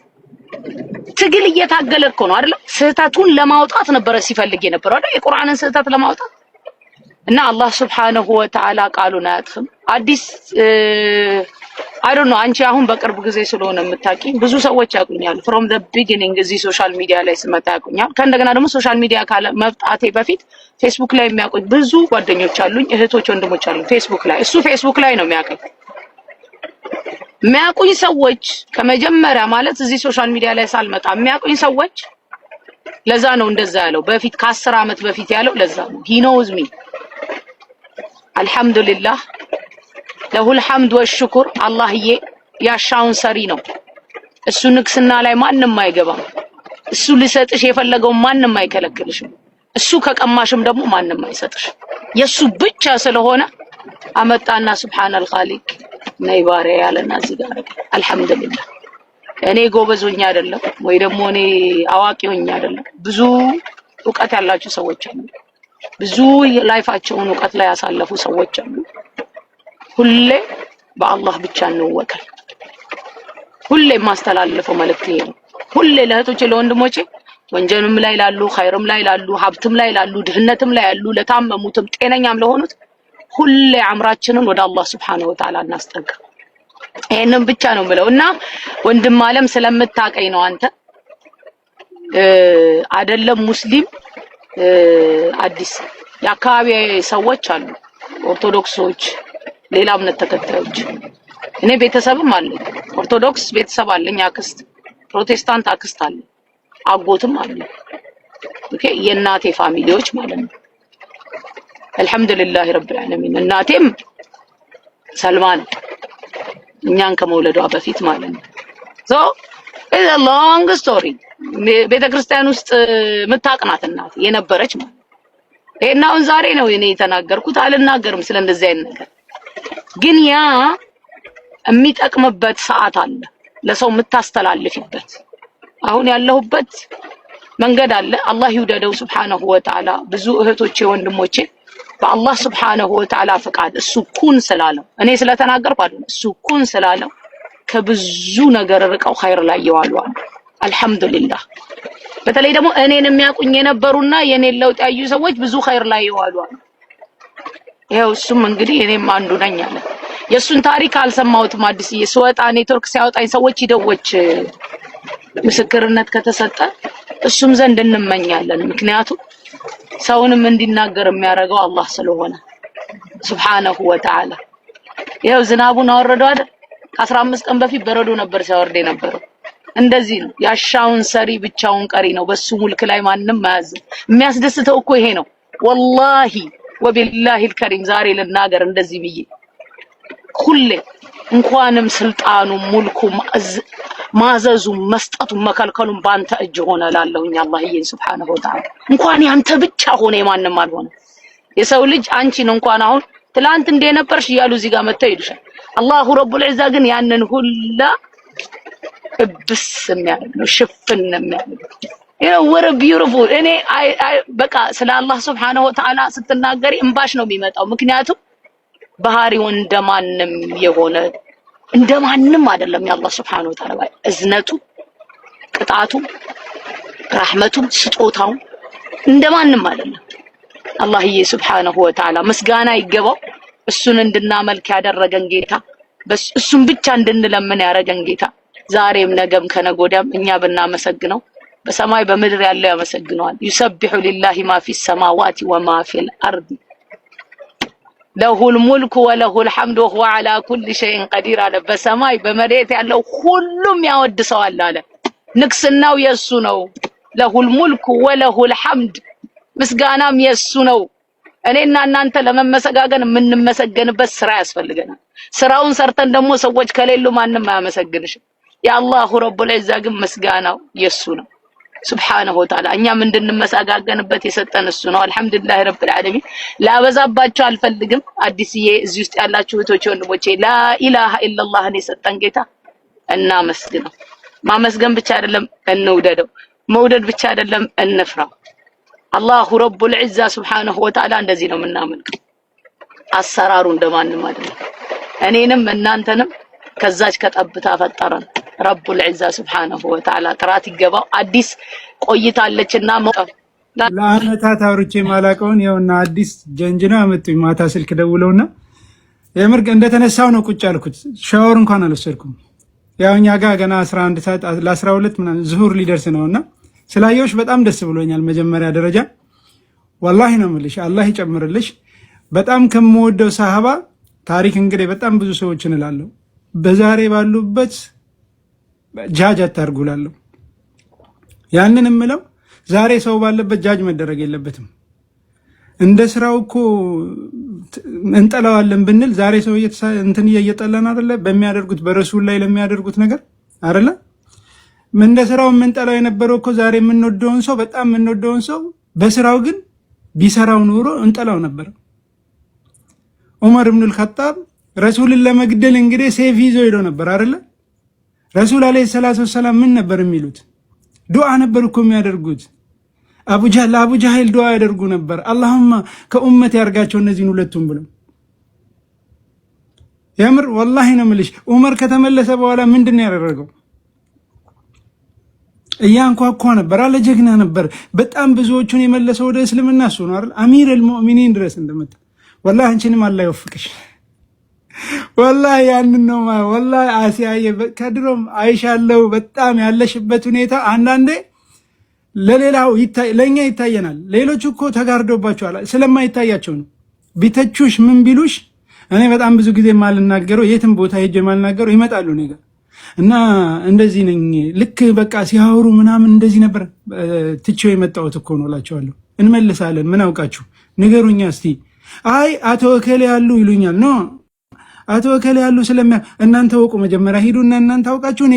ትግል እየታገለ እኮ ነው አይደለም? ስህተቱን ለማውጣት ነበረ ሲፈልግ የነበረው አይደል? የቁርአንን ስህተት ለማውጣት። እና አላህ ሱብሓነሁ ወተዓላ ቃሉን አያጥፍም። አዲስ፣ I don't know፣ አንቺ አሁን በቅርብ ጊዜ ስለሆነ የምታውቂኝ፣ ብዙ ሰዎች ያውቁኛል። From the beginning እዚህ social media ላይ ስመጣ ያውቁኛል። ከእንደገና ደግሞ social media ካለ መምጣቴ በፊት ፌስቡክ ላይ የሚያውቁኝ ብዙ ጓደኞች አሉኝ፣ እህቶች ወንድሞች አሉኝ ፌስቡክ ላይ። እሱ ፌስቡክ ላይ ነው የሚያውቀኝ። የሚያውቁኝ ሰዎች ከመጀመሪያ ማለት እዚህ social media ላይ ሳልመጣ የሚያውቁኝ ሰዎች፣ ለዛ ነው እንደዛ ያለው። በፊት ከ10 ዓመት በፊት ያለው ለዛ ነው። He knows me። አልሐምዱሊላህ፣ ለሁል ሐምድ ወሽኩር። አላህዬ ያሻውን ሰሪ ነው። እሱ ንግስና ላይ ማንም አይገባም። እሱ ሊሰጥሽ የፈለገውን ማንም አይከለክልሽም። እሱ ከቀማሽም ደግሞ ማንም አይሰጥሽ። የእሱ ብቻ ስለሆነ አመጣና ሱብሃነል ኻሊቅ ነይ ባሪያ ያለና እዚህ ጋር አልሐምዱሊላህ። እኔ ጎበዝ ሆኜ አይደለም ወይ ደግሞ እኔ አዋቂ ሆኜ አይደለም። ብዙ እውቀት ያላቸው ሰዎች አሉ። ብዙ life ኣቸውን እውቀት ላይ ያሳለፉ ሰዎች አሉ። ሁሌ በአላህ ብቻ እንወከል። ሁሌ የማስተላልፈው መልእክት ይሄ ነው። ሁሌ ለእህቶቼ ለወንድሞቼ፣ ወንጀልም ላይ ላሉ፣ ኸይርም ላይ ላሉ፣ ሀብትም ላይ ላሉ፣ ድህነትም ላይ ያሉ፣ ለታመሙትም ጤነኛም ለሆኑት ሁሌ አምራችንን ወደ አላህ ስብሐነሁ ወተዓላ እናስጠጋ። ይሄንን ብቻ ነው የምለው። እና ወንድም አለም፣ ስለምታቀኝ ነው አንተ አይደለም ሙስሊም፣ አዲስ የአካባቢ ሰዎች አሉ፣ ኦርቶዶክሶች፣ ሌላ እምነት ተከታዮች። እኔ ቤተሰብም አለኝ፣ ኦርቶዶክስ ቤተሰብ አለኝ፣ አክስት፣ ፕሮቴስታንት አክስት አለኝ፣ አጎትም አለኝ። Okay፣ የእናቴ family ዎች ማለት ነው። አልሐምዱሊላህ ረብል ዓለሚን። እናቴም ሰልማ ነው። እኛን ከመውለዷ በፊት ማለት ነው። So long story፣ ቤተ ክርስቲያን ውስጥ የምታቅናት እናት የነበረች ማለት ይሄን አሁን ዛሬ ነው እኔ የተናገርኩት። አልናገርም ስለ እንደዚህ አይነት ነገር፣ ግን ያ የሚጠቅምበት ሰዓት አለ፣ ለሰው የምታስተላልፊበት። አሁን ያለሁበት መንገድ አለ። አላህ ይውደደው سبحانه وتعالى። ብዙ እህቶቼ ወንድሞቼ በአላህ سبحانه وتعالى ፍቃድ እሱ ኩን ስላለው፣ እኔ ስለተናገርኩ አይደለም፣ እሱ ኩን ስላለው ከብዙ ነገር ርቀው ኸይር ላይ የዋሉ አሉ። الحمد لله። በተለይ ደግሞ እኔን የሚያውቁኝ የነበሩና የኔን ለውጥ ያዩ ሰዎች ብዙ ኸይር ላይ የዋሉ አሉ። ይኸው እሱም እንግዲህ እኔም አንዱ ነኝ አለ። የእሱን ታሪክ አልሰማሁትም። አዲስዬ ስወጣ ኔትወርክ ሲያወጣኝ ሰዎች ይደወች ምስክርነት ከተሰጠ እሱም ዘንድ እንመኛለን። ምክንያቱም ሰውንም እንዲናገር የሚያደርገው አላህ ስለሆነ سبحانه وتعالى። ይኸው ዝናቡን አወረደው አይደል? ከ15 ቀን በፊት በረዶ ነበር ሲያወርድ የነበረው። እንደዚህ ነው። ያሻውን ሰሪ ብቻውን ቀሪ ነው። በሱ ሙልክ ላይ ማንም አያዝም። የሚያስደስተው እኮ ይሄ ነው። والله وبالله الكريم ዛሬ ልናገር እንደዚህ ብዬ፣ ሁሌ እንኳንም ስልጣኑ፣ ሙልኩ፣ ማዘዙም መስጠቱም መከልከሉም በአንተ እጅ ሆነ ላለሁኝ አላህዬን سبحانه وتعالى። እንኳን ያንተ ብቻ ሆነ የማንም አልሆነ። የሰው ልጅ አንቺን እንኳን አሁን ትላንት እንደነበርሽ እያሉ እዚህ ጋር መጥተው ይሉሻል። الله رب العزة ግን ያንን ሁላ እብስ የሚያደርግ ነው፣ ሽፍን የሚያደርግ ነው። What a beautiful እኔ በቃ ስለ አላህ سبحانه وتعالى ስትናገሪ እንባሽ ነው የሚመጣው። ምክንያቱም ባህሪው እንደማንም የሆነ እንደማንም አይደለም። የአላህ سبحانه وتعالى እዝነቱ፣ ቅጣቱ፣ ራህመቱም ስጦታው እንደማንም አይደለም። አላህዬ سبحانه وتعالى ምስጋና ይገባው። እሱን እንድናመልክ ያደረገን ጌታ፣ እሱን ብቻ እንድንለምን ያደረገን ጌታ፣ ዛሬም ነገም ከነጎዲያም እኛ ብናመሰግነው በሰማይ በምድር ያለው ያመሰግነዋል። يسبح لله ما في السماوات وما في الأرض له الملك وله الحمد وهو على كل شيء قدير አለ። በሰማይ በመሬት ያለው ሁሉም ያወድሰዋል አለ። ንግስናው የእሱ ነው። له الملك وله الحمد ምስጋናም የእሱ ነው። እኔና እናንተ ለመመሰጋገን የምንመሰገንበት ስራ ያስፈልገናል። ስራውን ሰርተን ደግሞ ሰዎች ከሌሉ ማንም አያመሰግንሽም። የ الله رب العزة ግን ምስጋናው የእሱ ነው سبحانه وتعالى። እኛም እንድንመሰጋገንበት የሰጠን እሱ ነው። الحمد لله رب العالمين። ላበዛባቸው አልፈልግም። አዲስዬ እዚህ ውስጥ ያላችሁ እህቶቼ ወንድሞቼ፣ لا إله إلا الله ን የሰጠን ጌታ እናመስግነው። ማመስገን ብቻ አይደለም እንውደደው፣ መውደድ ብቻ አይደለም እንፍራው። الله رب العزة سبحانه وتعالى እንደዚህ ነው የምናመልከው። አሰራሩ እንደማንም አይደለም። እኔንም እናንተንም ከዛች ከጠብታ ፈጠረን رب العزة سبحانه وتعالى ጥራት ይገባው። አዲስ ቆይታለችና ለአመታት አውርቼ ማላውቀውን ይኸውና አዲስ ጀንጅና አመጡኝ። ማታ ስልክ ደውለውና የምር እንደተነሳው ነው ቁጭ ያልኩት። ሻወር እንኳን አልወሰድኩም። ያው እኛ ጋር ገና 11 ሰዓት ለ12 ምናምን ዙሁር ሊደርስ ነውና ስላየሁሽ በጣም ደስ ብሎኛል። መጀመሪያ ደረጃ والله ነው የምልሽ፣ አላህ ይጨምርልሽ። በጣም ከምወደው ሰሃባ ታሪክ እንግዲህ በጣም ብዙ ሰዎችን እላለሁ፣ በዛሬ ባሉበት ጃጅ አታርጉ እላለሁ። ያንን የምለው ዛሬ ሰው ባለበት ጃጅ መደረግ የለበትም። እንደ ስራው እኮ እንጠላዋለን ብንል ዛሬ ሰው እንትን እየጠላን አይደለ? በሚያደርጉት በረሱል ላይ ለሚያደርጉት ነገር አይደለ? እንደ ስራው የምንጠላው የነበረው እኮ ዛሬ የምንወደውን ሰው፣ በጣም የምንወደውን ሰው በስራው ግን ቢሰራው ኑሮ እንጠላው ነበር። ዑመር ኢብኑል ኸጣብ ረሱልን ለመግደል እንግዲህ ሴፍ ይዞ ሄዶ ነበር አይደለ? ረሱል عليه الصلاة والسلام ምን ነበር የሚሉት? ዱዓ ነበር እኮ የሚያደርጉት። ለአቡ ጃህል ዱዓ ያደርጉ ነበር። اللهم ከኡመት ያርጋቸው እነዚህን ሁለቱም ብለው። የምር والله ነው የምልሽ። ዑመር ከተመለሰ በኋላ ምንድን ነው ያደረገው? እያንኳኳ ነበር አለ። ጀግና ነበር። በጣም ብዙዎቹን የመለሰው ወደ እስልምና እሱ ነው አይደል? أمير المؤمنين ድረስ እንደመጣ። والله አንቺንም አላህ ይወፍቅሽ። والله ያንን ነው والله አሲያዬ፣ ከድሮም አይሻለው። በጣም ያለሽበት ሁኔታ አንዳንዴ ለሌላው ለእኛ ይታየናል። ሌሎቹ እኮ ተጋርዶባቸዋል፣ ስለማይታያቸው ነው። ቢተቹሽ ምን ቢሉሽ እኔ በጣም ብዙ ጊዜ የማልናገረው፣ የትም ቦታ ሄጄ የማልናገረው ይመጣሉ እኔ ጋር እና እንደዚህ ነኝ፣ ልክ በቃ ሲያወሩ ምናምን እንደዚህ ነበር ትቼው የመጣሁት እኮ ነው እላቸዋለሁ። እንመልሳለን። ምን አውቃችሁ ንገሩኛ እስቲ። አይ አቶ እከሌ ያሉ ይሉኛል። No። አቶ እከሌ ያሉ ስለሚያ እናንተ ወቁ። መጀመሪያ ሂዱና እናንተ አውቃችሁ እኔ